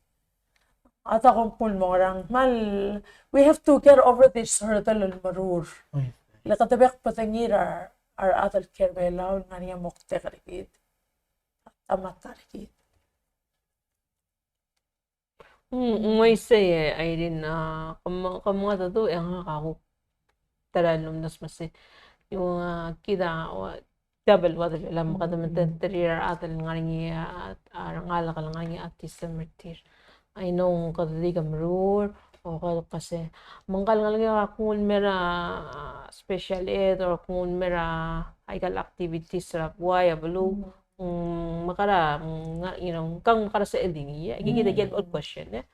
A ta kung kul mo ngerang, kmal, we have to get over this hurdle el merur. Mm. Le kede bek bedengir a, a rechad el ker Belau el ngar er ngii a moktek er kid. A ta me a ta er kid. Mm, ng uaisei e, Irene, a, kom, kom mengedecheduch e ngak a kuk ta er a lomdasu me sei. Ng, a, kid a, ua, double ua, double, a, me kede meteterir a rechad el ngar er ngii a, a, rengalek el ngar er ngii a autism er tir. I know kede di kemerur, o kede kase, me ngkal ngalek a kuk nguu el mei er a, a, special ed, o kuk nguu el mei er a, aika el activities er a buai, a beluu, mm, mm, me kora, mm, nga, you know, ngkang me kora sebechel di ngii, e, kid a ikel old question, e.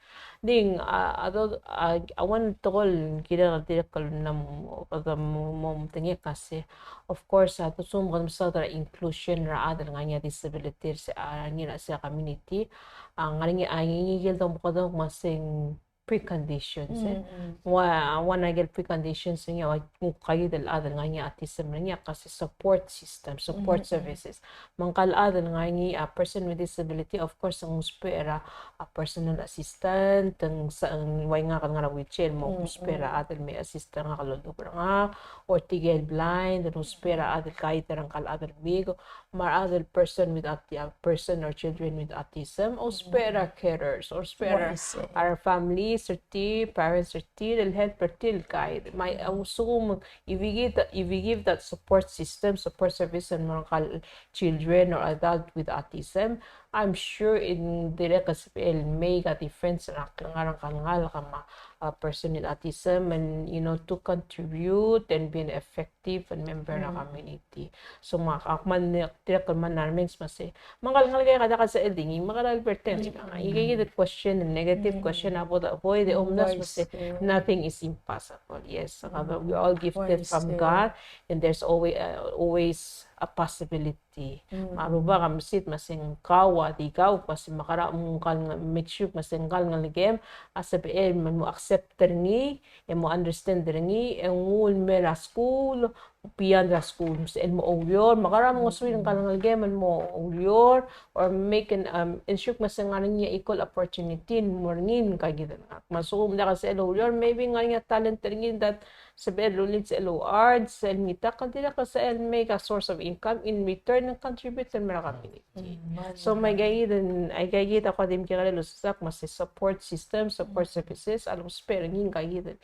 Ng di, a, a, a, a one tekoi el kirel dirrek el mla mo, kede mo, mo medengei a kase. Of course, a, te lsekum kede mesaod er a inclusion er a chad el ngar er ngii a disability er se, a, ngii er a se community, a, ngar er ngii, a, ngii, ngii ikel domekedong me a se ng preconditions, e. Mm, mm. Ua, ua ngii el preconditions er ngii a ua kuk aika el chad el ngar er ngii a autism er ngii a kase support system, support, mm, mm, services. Me ngkal chad el ngar er ngii a person with disability, of course, ng ousbech er a, a personal assistant, ng sa, ng ua ngak el ngar er a wheelchair, me, mm, ousbech er a, mm, chad el me assist er ngak el oldubech er ngak, or tirke el blind, ng ousbech er a, mm, chad el guide er ngkal chad el mik, me a rechad el person with aut-, a person or children with autism, ousbech er a carers, ousbech er a, uaisei, a re families er tir, parents er tir, el help er tir el guide. Me a, a lsekum, if we give the, if we give that support system, support service el mo er ngkal children or adult with autism, I'm sure in dirrek el sebechel make a difference er a klengar er a ngalek me a, a person with autism and, you know, to contribute and be an effective and member er a community. So me a kmal dirrek el mla remenges me se me a ngalek e kede kora sebechel di ngii me kora el berteng. Ikakid el question, negative question, a bo de avoid e omdasu me se nothing is impossible. Yes, we are all gifted from God and there's always, uh, always a possibility. Me a Rubak a mesit me se ng kau a di kau, me se me kora ng kmal make sure me se ng kmal ngelekem a sebechel me mo accept er ngii, e mo understand er ngii, e nguu el mei er a skuul, beyond er a skuul, me se el mo oureor, me kora mo ngosuir ng kmal ngelekem el mo oureor, or make an, um, ensure me se ng ngar er ngii a equal opportunity el mo er ngii ngikakid el ngalek. Me a lsekum ng diak el sebechel oureor, maybe ng ngar er ngii a talent er ngii that sebechel el rullii, sebechel el art, sebechel el ngitakl, dirrek el sebechel el make a source of income in return and contribute el mei er a community. So me aikakid, aikakid a kuk di mekekerei el osisechakl me se support system, support services a lousbech er ngii ngikakid el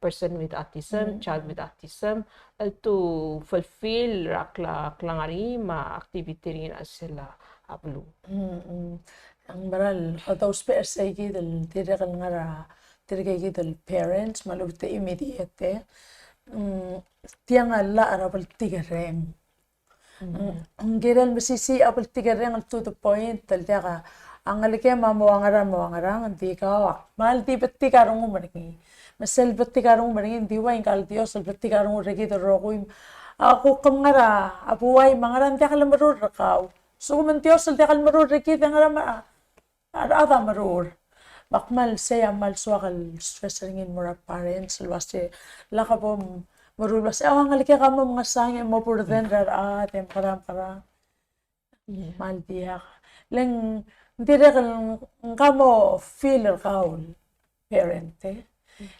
person with autism, child with autism, el to fulfill er a kla-, klengar er ngii me a activity er ngii er a chelsel a beluu. Ng mera el kede ousbech er seikid el dirrek el ngar er a, tirkakid el parents me a lechub e te immediate, e, mm, tiang a llach er a bltikerreng. Ng kirel mesisiich a bltikerreng el to the point el diak a ngelekem a mo ua ngerang, mo ua ngerang, ng di kau a kmal di betik a rengum er ngii. Me sel betik a rengum er ngii, ng di ua ngka el Dios el betik a rengum er kid el rokui. A kuk ngar er a buai me a ngerang, ng diak lemerur er kau. Lsekum ng Dios el diak lemerur er kid, e ngerang me a a rechad a meruul. Me ak kmal sei a kmal soak el stress er ngii el mo er a parents el uase lak bo meruul el uase, a ngelekek a mo mengesang e mo burden er a rechad e mekerang, mekerang. Kmal diak. Le ng dirrek el ng kmo feel er kau el parent, e.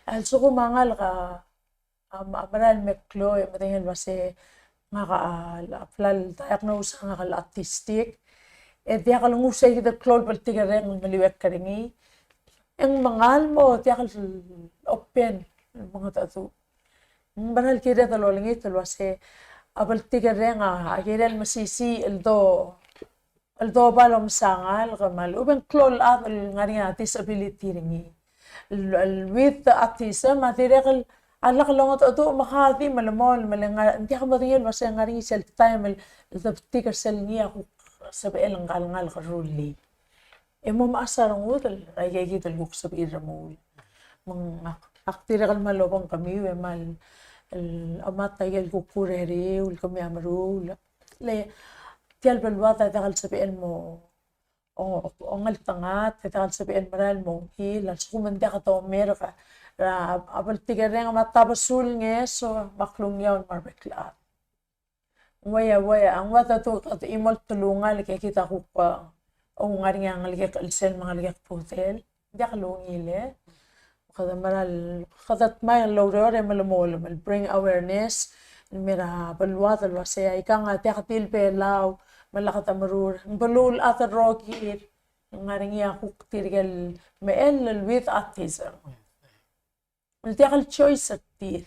A lsekum a ngalek a a, a mera el me klou e medengei el uase ngak a, a bla el diagnose a ngak el autistic. E diak el nguu seikid el klou el bltikerreng el meliuekl er ngii. E ng mengal mo diak el open el mengedecheduch. Ng mera el kired el olengit el uase a bltikerreng a, a kirel mesisiich el do el doba el omsa a ngalek me a lechub e ng klou el chad el ngar er ngii a disability er ngii. El, el with autism a dirrek el a lak longedecheduch me ka di melemolem, me le ng diak medengei el uase ng ngar er ngii sel taem el, el debetik er sel ngii a kuk sebechel ngka el ngalek el rullii. E mo mechas a rengud el, er aikakid el kuk sebechir el remuul. Me ng ak, ak dirrek el kmal obengkemiu e kmal, el, omat aike el kuk kurerir el kemiu a meruul. Le tia el beluad a diak el sebechel mo o, ongeltengat, e diak el sebechel merael mo ungil, a lsekum ng diak domerk er a, a bltikerreng me a tabesul ngeso, me a klungiaol me a rebek el chad. Ng uaia, uaia, ng ua dedu kede chimo el telungalek e kid a kuk, a, oungar er ngii a ngelekek el chelsel me a ngelekek el budel. Diak lungil e. Kede mera el, kede dmai el oureor e melemolem el bring awareness el mei er a beluad el uasei aikang a diak di el Belau me lak de meruul. Ng beluulechad el rokir, ng ngar er ngii a kuk tirke el mechell el with autism. El diak el choice er tir.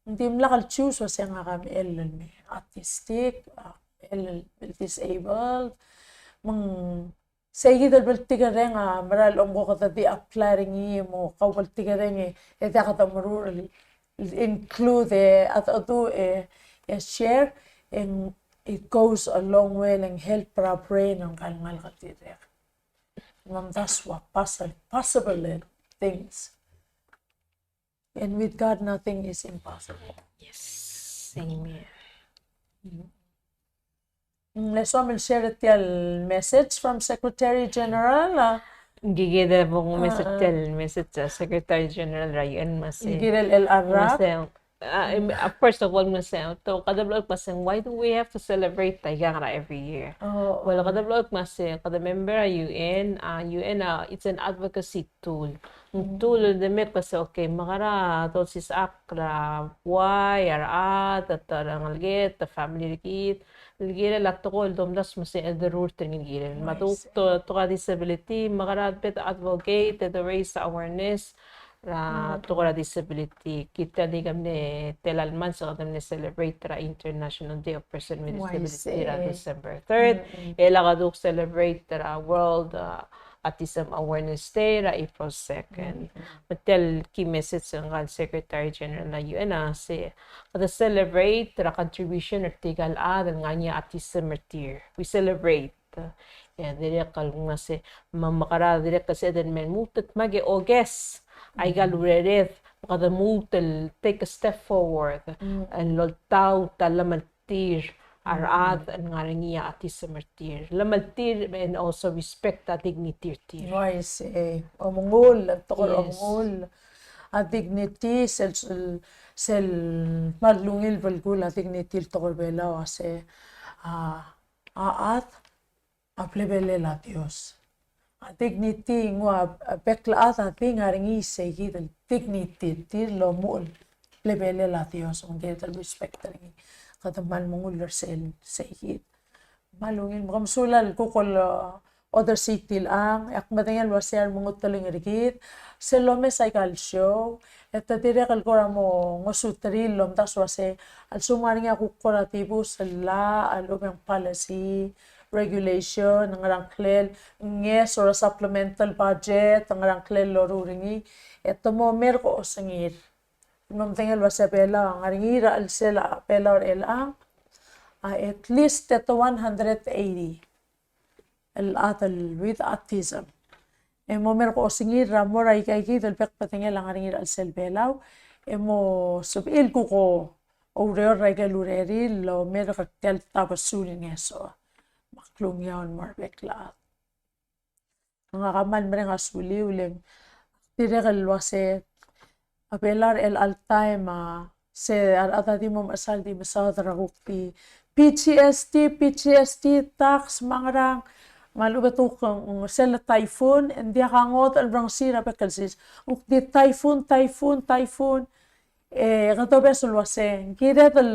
Ng dimlak el choose el uasei ngak a mechell el me autistic, a mechell el disabled. Me ng seikid el bltikerreng a mera el omko kede di apply er ngii, mo kau bltikerreng e, e diak de meruul el include e, a dedu e, e share, e ng, it goes a long way, e ng help er a brain er ngka el ngalek el dirrek. Me ng, that's what possible, possible things. And with God, nothing is impossible. Yes. Amen. Mm, le soam el share tia el message from Secretary General, a? Ng kid a bo message, tia el message, a, Secretary General er a U N me se. Ng kid el, el rak. Me se, a, em, a, first of all, me se, to, kede blechoel me se, why do we have to celebrate Taikang er a every year? Oh, well, kede blechoel me se, kede member a U N, a, U N, a, it's an advocacy tool. Ng tool el de make me se, okay, me kede olsisechakl er a buai, a rechad, a ta er a ngeleked, a family er kid, el kirel a tekoi el domdasu me se el derurt er ngii el kirel. Me a to, to, to a disability, me kede bed advocate, e de raise awareness, er a tekoi er a disability. Kid a di kemam a mle tela el month e kede mle celebrate er a International Day of Person with Disability er a December third. E lak a duk celebrate er a World, uh, Autism Awareness Day er a April second. Me tia el key message er ngka el Secretary General er a U N a se, kede celebrate er a contribution er tirka el chad el ngar er ngii a autism er tir. We celebrate. E dirrek el nguu a se, me, me kora dirrek el se el me lmuut el dmak e okes aika el urered, me kede lmuut el take a step forward, el oltaut a llemeltir a rechad el ngar er ngii a autism er tir. Llemeltir and also respect a dignity er tir. Uaisei, e, omengull, tekoi er a omengull. A dignity, sel, sel, sel kmal ungil el belkul a dignity el tekoi er a Belau a se, a, a chad a blebelel a Dios. A dignity, nguu a, a bek el chad a di ngar er ngii seikid el dignity er tir el omuchel a blebelel a Dios, me ng kired el respect er ngii. Kede kmal mengull er sel seikid. Kmal ungil, me ke mesulang el kuk el, uh, other city el chang, e ak medengei el uasei a remengotel er kid, sel lomes aika el show, e te dirrek el kora mo ngosuterir el lomdasu el uasei, a lsekum ng ngar er ngii a kuk kora dibus el llach, a lechub e ng policy, regulation, ng ngera ngklel, ngeso er a supplemental budget, ng ngera ngklel el loruul er ngii, e te mo merk osengir. Me medengei el uasei a Belau, ng ngar er ngii er a chelsel a Belau er chelechang, a at least e te one hundred eighty el chad el with autism. E mo merk osengir er a mo er aika kid el bek el bedengel a ngar er ngii er a chelsel Belau, e mo sebechir el kuk oureor er aike el urerir el omerk er tia el tabesul el ngeso. Me a klungiaol el mo er a bek el chad. Ngak a kmal mereng a suliu le ng dirrek el uasei a Belau er chelecha el taem a se a rechad a di mo mechesang el di mesaod er a kuk di P T S D, P T S D, tax, me a ngerang, me a lechub e te kuk ng sel typhoon, e ng diak a ngodech el merengsir a bek el sils. Kuk di typhoon, typhoon, typhoon. E kede obes el uasei, ng kired el,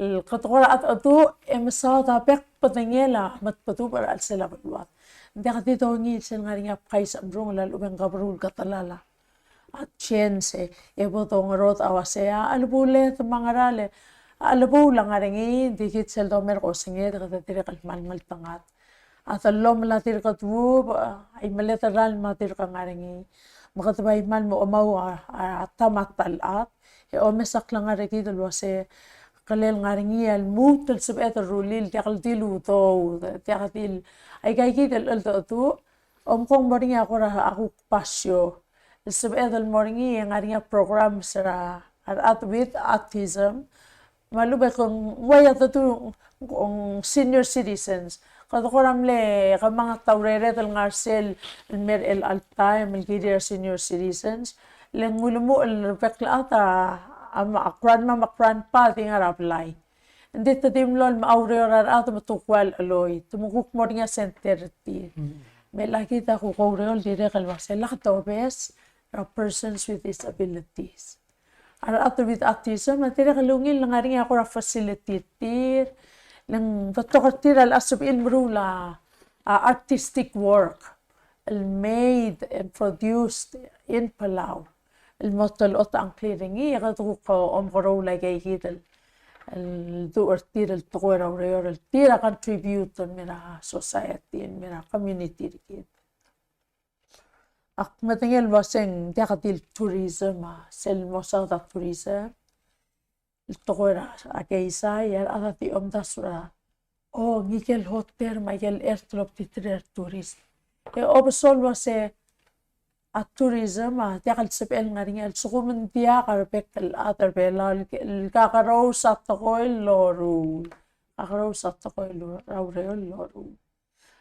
el kede kora chedecheduch, e mesaod a bek el bedengel a medbedubech er a chelsel a beluad. Ng diak di dongiil sel ngar er ngii a bkais a mrungel a lechub e ng keberul ketelal a change, e bo dongerodech a uasei a chelebuled me a ngera le, a chelebuul a ngar er ngii, ng di kid sel domerk osenged, kede dirrek el kmal ngeltengat. A dellomel a dirk duubech, a imeled el ralm a dirk ngar er ngii. Me kede bai kmal mo omau a, a, a ta me a ta el chad. E omes a klengar er kid el uasei, kelel ngar er ngii a lmuut el sebeched el rullii, diak el di el udoud, diak di el, aika kid el cheldecheduch, omko ng mo er ngii a kora a kuk basio. El sebeched el mo er ngii e ngar er ngii a programs er a, a rechad with autism, me a lechub e ng uai a dedu ng senior citizens. Kede kora mle kemanget a urered el ngar er sel el mer chelecha el taem el kirir a senior citizens. Le ng ulemuchel el bek el chad a, a grandma me a grandpa a di ngar er a blai. Ng di te di mlo el me a ureor a rechad me te kuk ua el cheloi, te mo kuk mo er ngii a center er tir. Me chelecha kid a kuk oureor el dirrek el uasei lak dobes er a persons with disabilities. A rechad with autism a dirrek el ungil el ngar er ngii a kora facility er tir, le ng betok er tir a locha sebechir el meruul a, a artistic work el made and produced in Palau. El mo telechot a ngklir er ngii, e kede kuk omekeroul aika kid el, el duch er tir el tekoi er a ureor el tir a contribute el mer a society, el mer a community er kid. Ak medengei el uasei ng diak di el tourism a, sel mo saod a tourism. El tekoi er a keizai, a rechad a di omdasu er a, o, ngike el hotel me aike el chert el obtitir er a tourist. E obes el uasei a tourism a diak el sebechel ngar er ngii a lsekum ng diak a rebek el chad er a Belau el, el kakerous a tekoi el loruul. Kakerous a tekoi el loruul, er a ureor el loruul.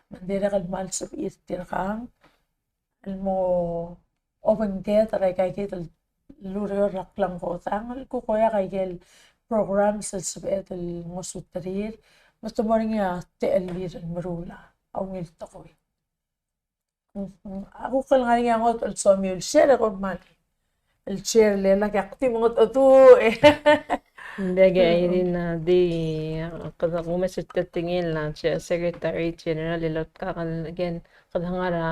Me ng dirrek el kmal sebechir tirkang el mo obengked er aika kid el ureor er a klengkodang el kuk oeak aike el programs el sebeched el ngosuterir me te mo er ngii a techellir el meruul a ungil tekoi. A kuk el ngar er ngii a ngodech el somiu el share e kom kmal el share le lak e ak di mengedecheduch e. Ng diak, e Irene, a di, kede kumes er tia el tekingel a Secretary General el otkak el, again, kede ngar er a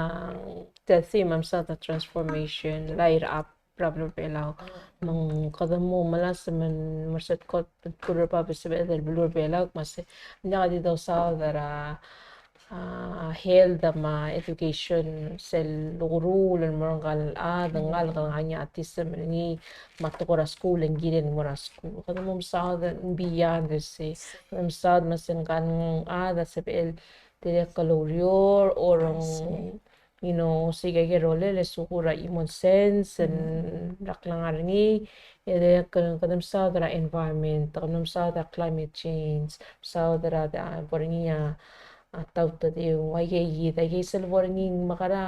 the theme a mesaod a transformation, light up er a beluu er a Belau. Me ng kede mo melasem el mersedkot el beluu er a Belau, me se ng diak di dosaod er a, a, health me a education sel ukeruul el mo er ngka el chad, ngalek el ngar er ngii a autism er ngii, me a tekoi er a skuul e ng kired el mo er a skuul. Kede mo mesaod el beyond the se, mesaod me se ngka el chad a sebechel dirrek el oureor, or ng, you know, se ika el rolel e sekur a chimo el sense el mla klengar er ngii, e dirrek el kede mesaod er a environment, kede mesaod er a climate change, mesaod er a, a, bo er ngii a, a taut a di, ua ikei kid, aikei sel bo er ngii, me kede,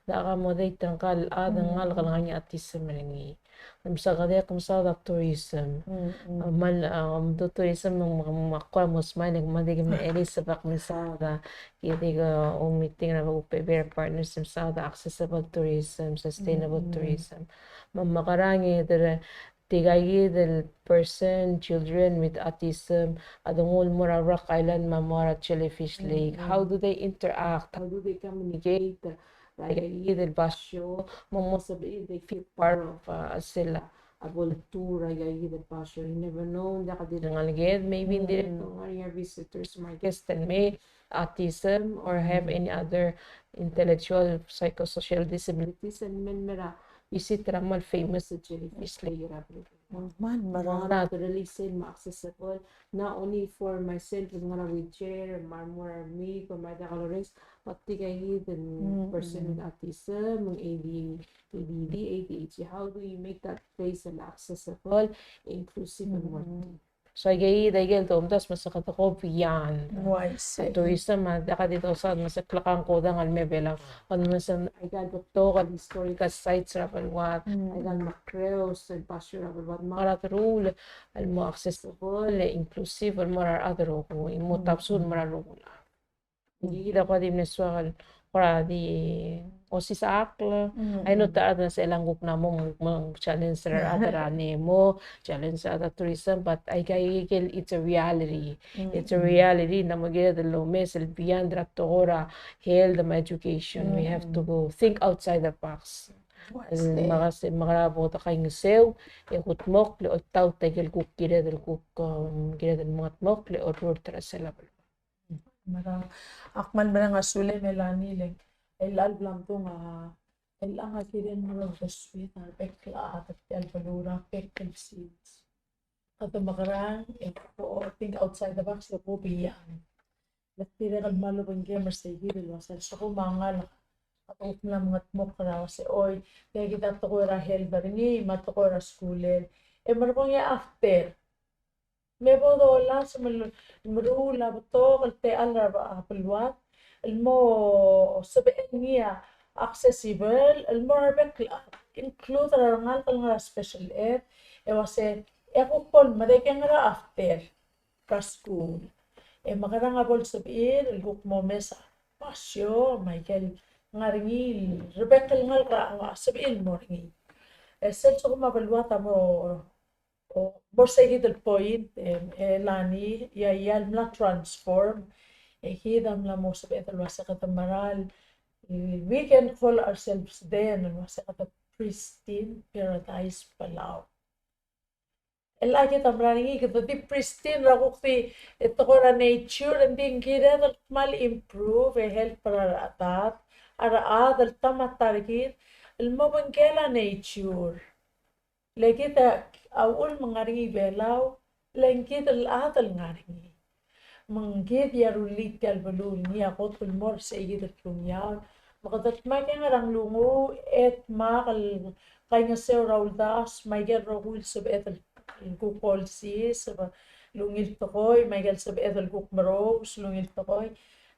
diak a mo date er ngka el chad, ngalek el ngar er ngii a autism er ngii. Ng mesaod, ng mesaod a tourism. Mm, mm. A, mal, a, omdu tourism, me, me, me ak kora mo smile, me di ke me Elizabeth mesaod a, kid a, a, meeting er a bebil el partners, mesaod a accessible tourism, sustainable tourism. Me, me mekerang e dirrek, tirka kid el person, children with autism, a donguu el mo er a Rock Island me a mo er a Jellyfish Lake. How do they interact? How do they communicate? Like, aika kid el basio, me ng mo sebechir they feel part of, uh, sel, a bo el tour, aika kid el basio. You never know, ng diak di ngalek, maybe ng dirrek el ngar er ngii a visitors, me a guest el mei autism or have any other intellectual, psychosocial disabilities, and me, me er a visit er a mo famous Jellyfish Lake er a beluu. Me ng mera el release me accessible, not only for myself, el ngar er a wheelchair, me a re mo er a renguk, me a re diak lorrenges, but tirka kid el person with autism, A D, A D D, A D H D, how do you make that place accessible, inclusive, and worthy? So, aike, aike el domdasu me se kede go beyond. Oh, I see. Tourism, me a diak di dosaod me se klekangkodang el mei Belau. Ng mesa aika el betok el historical sites er a beluad, aika el mekreos el basio er a beluad, me a rechad el rokui el mo accessible, inclusive, el mo er a rechad el rokui, mo tabsu el mo er a rokui. Kid a kuk di mle soak el kora di osisechakl. I know te a rechad a se el ng kuk mla mo, mo challenge er a rechad er a NEMO, challenge er a tourism, but aika, aike el, it's a reality. It's a reality, ng mo kired el omes el beyond er a tekoi er a health me a education. We have to go think outside the box. El mekera, mekera bo dekaingeseu e kudmokl e oltaut aike el kuk kired el kuk, um, kired el mengetmokl e orrurt er a sel beluu. Mera, ak kmal mereng a sulem e Lani, le chelecha el bla mdung a, chelecha a kirel el mo osuid a rebek el chad er tia el beluu er a bek el sils. Kede mekerang e ko think outside the box e ko beyond. Le tirke el kmal obengkem er seikid el uasei, a lsekum a ngalek a kuk mla mengetmokl er a uasei, oi, tia kid a tekoi er a health er ngii me a tekoi er a skuul, e merekong e after me bo dolasem el meruul a betok el techall er a beluad el mo sebechel ngii a accessible el mo er a rebek el chad, include er a rengalek el ngar er a special ed, e uasei, e kuk bo el medengei er a after er a skuul. E mekerang a bo el sebechir el kuk mo omes a basio me aike el ngar er ngii el rebek el ngalek er a sebechir el mo er ngii. E sel lsekum a beluad a mo o, mo er seikid el point, e, e Lani, ia, ia el mla transform, e kid a mla mo sebeched el uasei kede meral, we can call ourselves then, el uasei kede pristine paradise Palau. El a kid a mera er ngii, kede di pristine er a kuk di, e tekoi er a nature, e ng di ng kired el kmal improve, e help er a rechad, a rechad el ta me a ta er kid, el mo obengkel a nature. Le kid a uchul me ng ngar er ngii Belau, le ng kid el chad el ngar er ngii. Me ng kid a rullii tia el beluu el ngii a kot el mo er seikid el klungiaol. Me kede dmak e ngerang, lunguu e dmak el kaingeseu er a uldasu me aike el rokui el sebeched el kuk olsiseb el ungil tekoi, me aike el sebeched el kuk merous el ungil tekoi.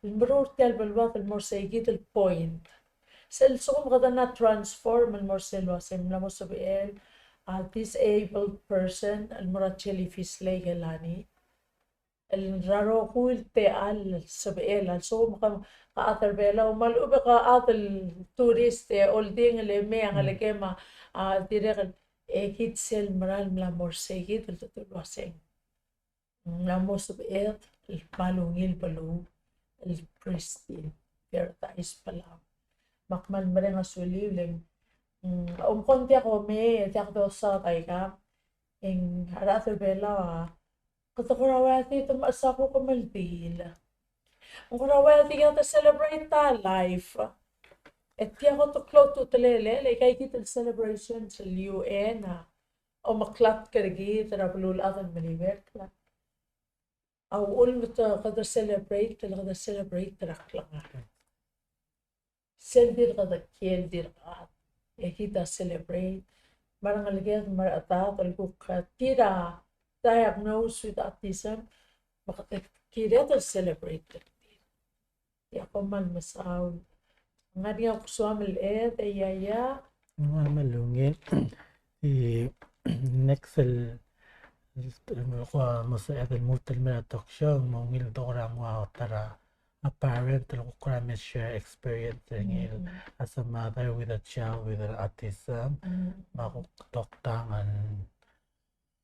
El meruul tia el beluad el mo er seikid el point. Sel lsekum kede mla transform el mo er sel uasei ng mla mo sebechel a disabled person el mo er a Jellyfish Lake e Lani, el er a rokui el techall el sebechel, a lsekum ke, ke chad er Belau me a lechub e ke chad el tourist e oldingel e mei a ngelekem a, a dirrek el, e kid sel meral mla mo er seikid el, el uasei ng mla mo sebeched el kmal ungil beluu el pristine paradise Palau. Me ak kmal mereng a suliu le ng, mm, omko ng diak omei, diak dosaod aikang. E ng a rechad er Belau a, kede kora ua di te mechas a kuk kemeldiil. Ng kora ua di kede celebrate a life. E tia kot el klou a ultutelel, e le aika kid el celebration sel U N a omeklatk er kid er a beluulechad el meliuekl. A uchul me te kede celebrate, le kede celebrate er a klengar. Sel dirk kede kiei el dirk a, e kid a celebrate. Me a rengeleked me a rechedad el kuk tir a diagnose with autism, me kede kired el celebrate er tir. Ia, kom kmal mesaul. Ng ngar er ngii a kuk soam el chad, e ia, ia. Ng kmal ungil. E next el, el, el, ko mo sebeched el lmuut el mei er a talk show, ng mo ungil el kora nguu a ta er a parent el kuk kora me share experience er ngii el as a mother with a child with an autism. Me a kuk toktang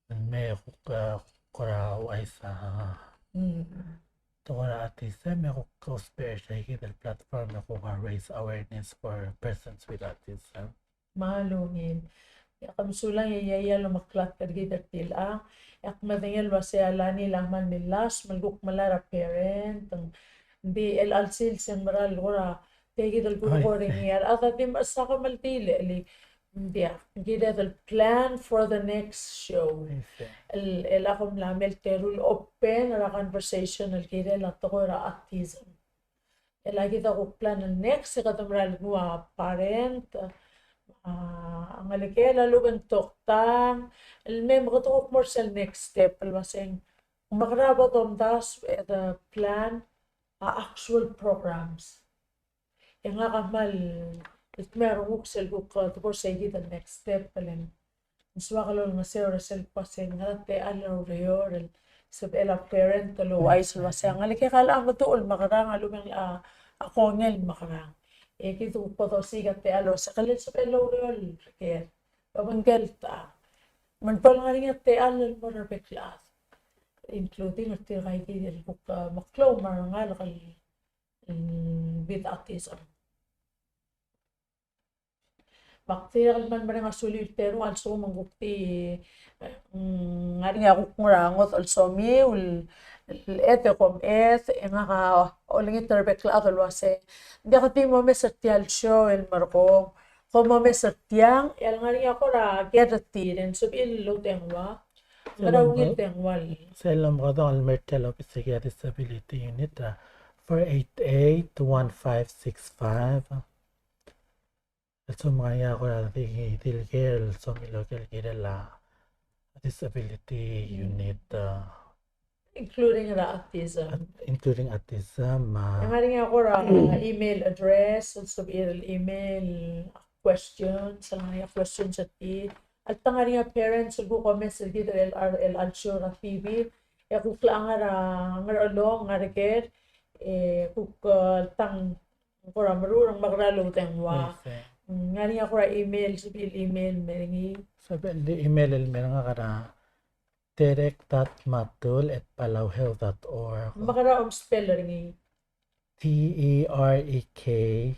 el me kuk, eh, kora uaisei a, mm, te kora autism, me kuk ousbech er aika el platform me kuk raise awareness for persons with autism. Me a ungil. Ia, kom sulang e ia, ia el omeklatk er kid er tiang. Ia, ak medengei el uasei a Lani a kmal millasem el kuk melai er a parent, ng di el chelsel sel mera el kora, tia kid el kuk kora ngii a rechad a di mechas a kemeldiil e le, ng diak, kired el plan for the next show. Aisei. El, el a kom mla mei el teru el open er a conversation el kirel a tekoi er a autism. El a kid a kuk plan el next, e kede mera el nguu a parent, a ngelekel a lobeng toktang, el mei me kede kuk mo er sel next step, el uaseng, me kora bo domdasu e de plan a actual programs. E ngak a kmal, el dmeu a renguk sel kuk, eh, de bo er sei kid el next step, el ng soak el olengeseu er sel kmo se ng ngera techall el oureor el sebechel a parent el ouchais el uasei a ngelekek a locha meduch el mekerang, a lobeng a, a kongei el mekerang. E kid kuk bo dosiik a techall el uasei kele sebechel el oureor el reker. Obengkel ta. Me ng bo el ngar er ngii a techall el mo er a rebek el chad, including er tirka kid el kuk, eh, meklou me a rengalek el, mm, with autism. Me ak dirrek el kmal mereng a suliu el teru, a lsekum ng kuk di, mm, ngar er ngii a kuk ngar er a ngodech el somiu el, el chad e kom chad, e ngak a olengit er a rebek el chad el uasei, ng diak di momes er tia el show el merekong, kom momes er tiang, e a lengar er ngii a kora ker er tir, e ng sebechir el oudengua. Ngera ungil dengua el. Sel lomkedong el mei er tia el obis er a Disability Unit, a, four eight eight, one five six five. A lsekum ng ngar er ngii a kora di, di el ker el somiu el oker el kirel a Disability Unit, a, including er a autism. Including autism, a. E ng ngar er ngii a kora email address, el sebechir el email questions, el ngar er ngii a questions er tir. A le te ngar er ngii a parents el kuk omes er kid el, el, el chelsel a T V, e kuk locha ngar er a, ngar er a chelong, ngar er a ker, e kuk, eh, tang kora meruul e ng mekera el oudengua. Aisei. Ng ngar er ngii a kora email, sebechir el email el mei er ngii. Sebechir el email el mei er ngak er a terek dot matul at palauhealth dot org. Mekera a omspell er ngii? T E R E K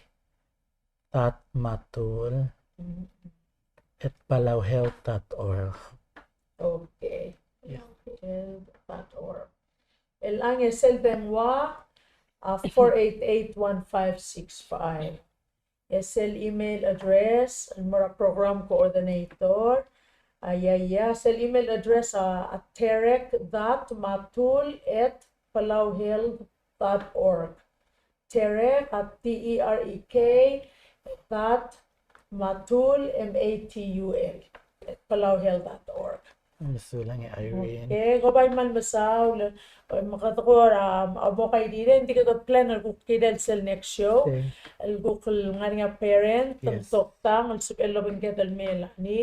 dot matul at palauhealth dot org. Okay. Yeah. Palauhealth dot org. El ngar er ngii a sel dengua, a, four eight eight, one five six five. E sel email address el mo er a program coordinator. A, ia, ia, sel email address a, a terek dot matul at palauhealth dot org. Terek, a, T E R E K dot matul, M A T U L, at palauhealth dot org. Mesulang e Irene. Okay, kom bai kmal mesaul, e, me kede kora, a, mo kaidire, ng di kede plan el kuk kirel sel next show. Okay. El kuk el ngar er ngii a parent, yes, el toktang, el sebechel el obengked el mei el Lani,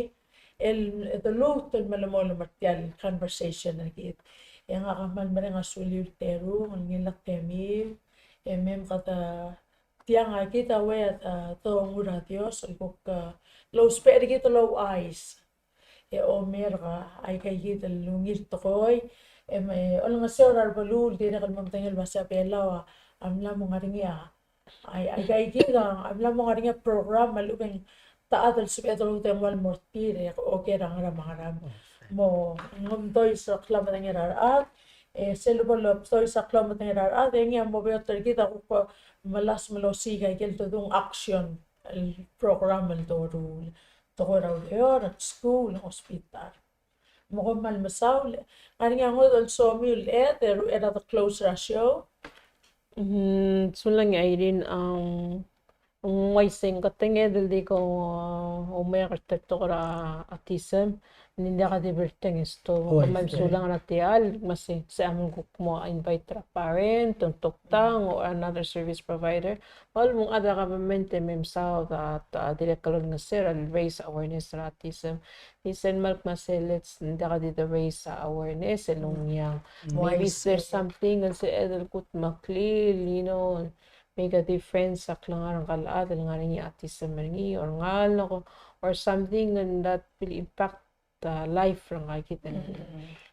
el, el de lmuut el melemolem er tia el conversation er kid. E ngak a kmal mereng a suliu el teru, el ngilai a temir, e mei me kede tiang a kid a ua, a, te ongur a Dios, el kuk, a, lousbech er kid el ouchais. E omerk a, aika kid el ungil tekoi, e me, olengeseu er a rebeluu el dirrek el mo medengei el uasei a Belau a, a mla mo ngar er ngii a, Ai, ai, aikakid a, a mla mo ngar er ngii a program me a lechub e ng ta chad el sebeched el oudengua el mo er tir e oker a ngerang me a ngerang. Mo, ng omdois er a klaumedengei er a rechad, e sel bo lomdois er a klaumedengei er a rechad, e ngii a mo beot er kid a kuk melasem el osiik a ikel dedung action el program el doruul, tekoi er a ureor, skuul, hospital. Me kom kmal mesaul, ng ngar er ngii a ngodech el somiu el chad, e, er a de close er a show. Mm, sulang Irene, um, ng uaisei, ng ketengel el di ko, uh, omerk er tir el tekoi er a autism, ng diak di bertengei e stob. Oh, me ng sulang er a tia el, me se, se a mle kuk mo invite er a parent, ng toktang, or another service provider. All me ng other government e me mesaod a, a dirrek el olengeseu el raise awareness er a autism. Di sel kmal kmo se let's, ng diak di de raise awareness el ngar er ngii a. Maybe there's something el sebeched el kutmeklii, you know, make a difference a klengar er ngka el chad el ngar er ngii a autism er ngii, or ngalek, or something and that will impact the life er ngka kid el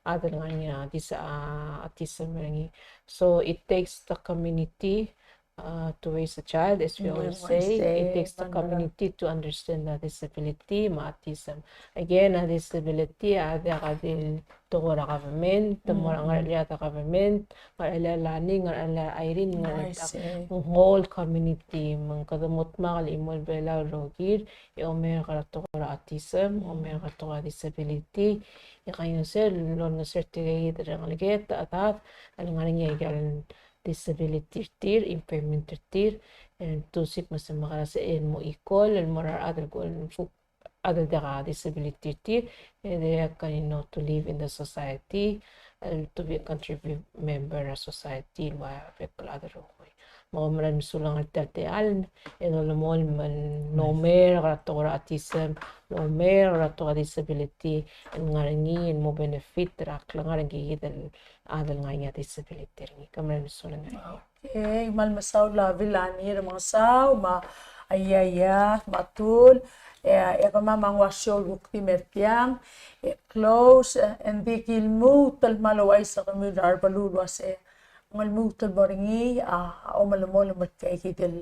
chad el ngar er ngii a dis-, a, autism er ngii. So it takes the community uh, to raise a child, as we always say, it takes the community to understand the disability me a autism. Again, a disability a diak di tekoi er a government, te mo er a ngerchelel a government, ngerchelel a Lani, ngerchelel a Irene, ngerchelel a whole community, me ng kede mo dmak el chimo el Belau el rokir, e omerk er a tekoi er a autism, omerk er a tekoi er a disability, e kaingeseu el olengeseu er tirke kid el rengeleked, a chad el ngar er ngii a ikel disability er tir, impairment er tir, e ng tusik me se mekerang e ng mo equal el mo er a rechad el kuk, chad el diak a disability er tir, e they can, you know, to live in the society, el to be a contribute member er a society, el ua bek el chad el rokui. Me kom kmal mesulang er tia el techall, e dolemolem el omerk er a tekoi er a autism, el omerk er a tekoi er a disability, el ngar er ngii, el mo benefit er a klengar er ngii kid el chad el ngar er ngii a disability er ngii. Kom kmal mesulang. Okay, kmal mesaul a Vilani Remengesau, me a Iaiad, me a Tul, e, e kemam a ng ua show el kuk di mer tiang, e close, e, ng di ki lmuut el kmal ouchais er kemiu el ngar er a beluu el uase, ng lmuut el mo er ngii a, a omelemolem er tia kid el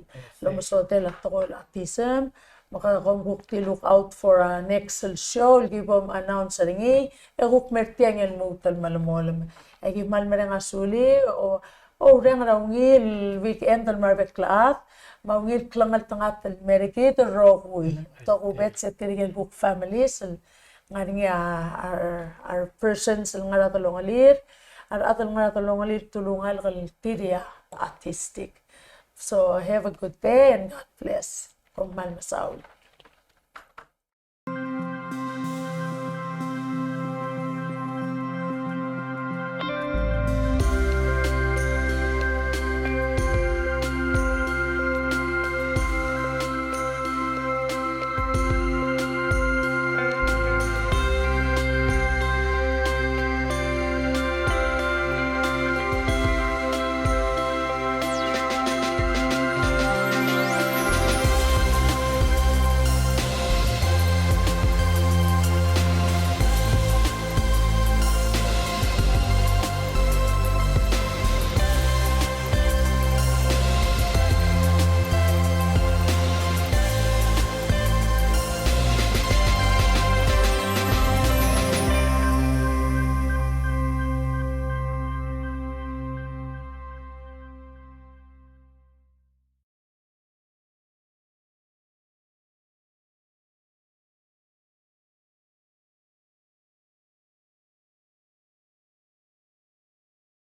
omesodel a tekoi el autism, me ke kom kuk di look out for a next el show el ki bom announce er ngii, e kuk mer tiang e lmuut el melemolem. E ki kmal mereng a suliu, o, oureng er a ungil weekend el mo er a bek el chad, me a ungil klengeltengat el mer kid el rokui. Tokubets e tirke el kuk families el ngar er ngii a, our, our persons el ngar er a delongelir, a rechad el ngar er a delongelir, telungalek el tir a autistic. So have a good day and God bless. Kom kmal mesaul.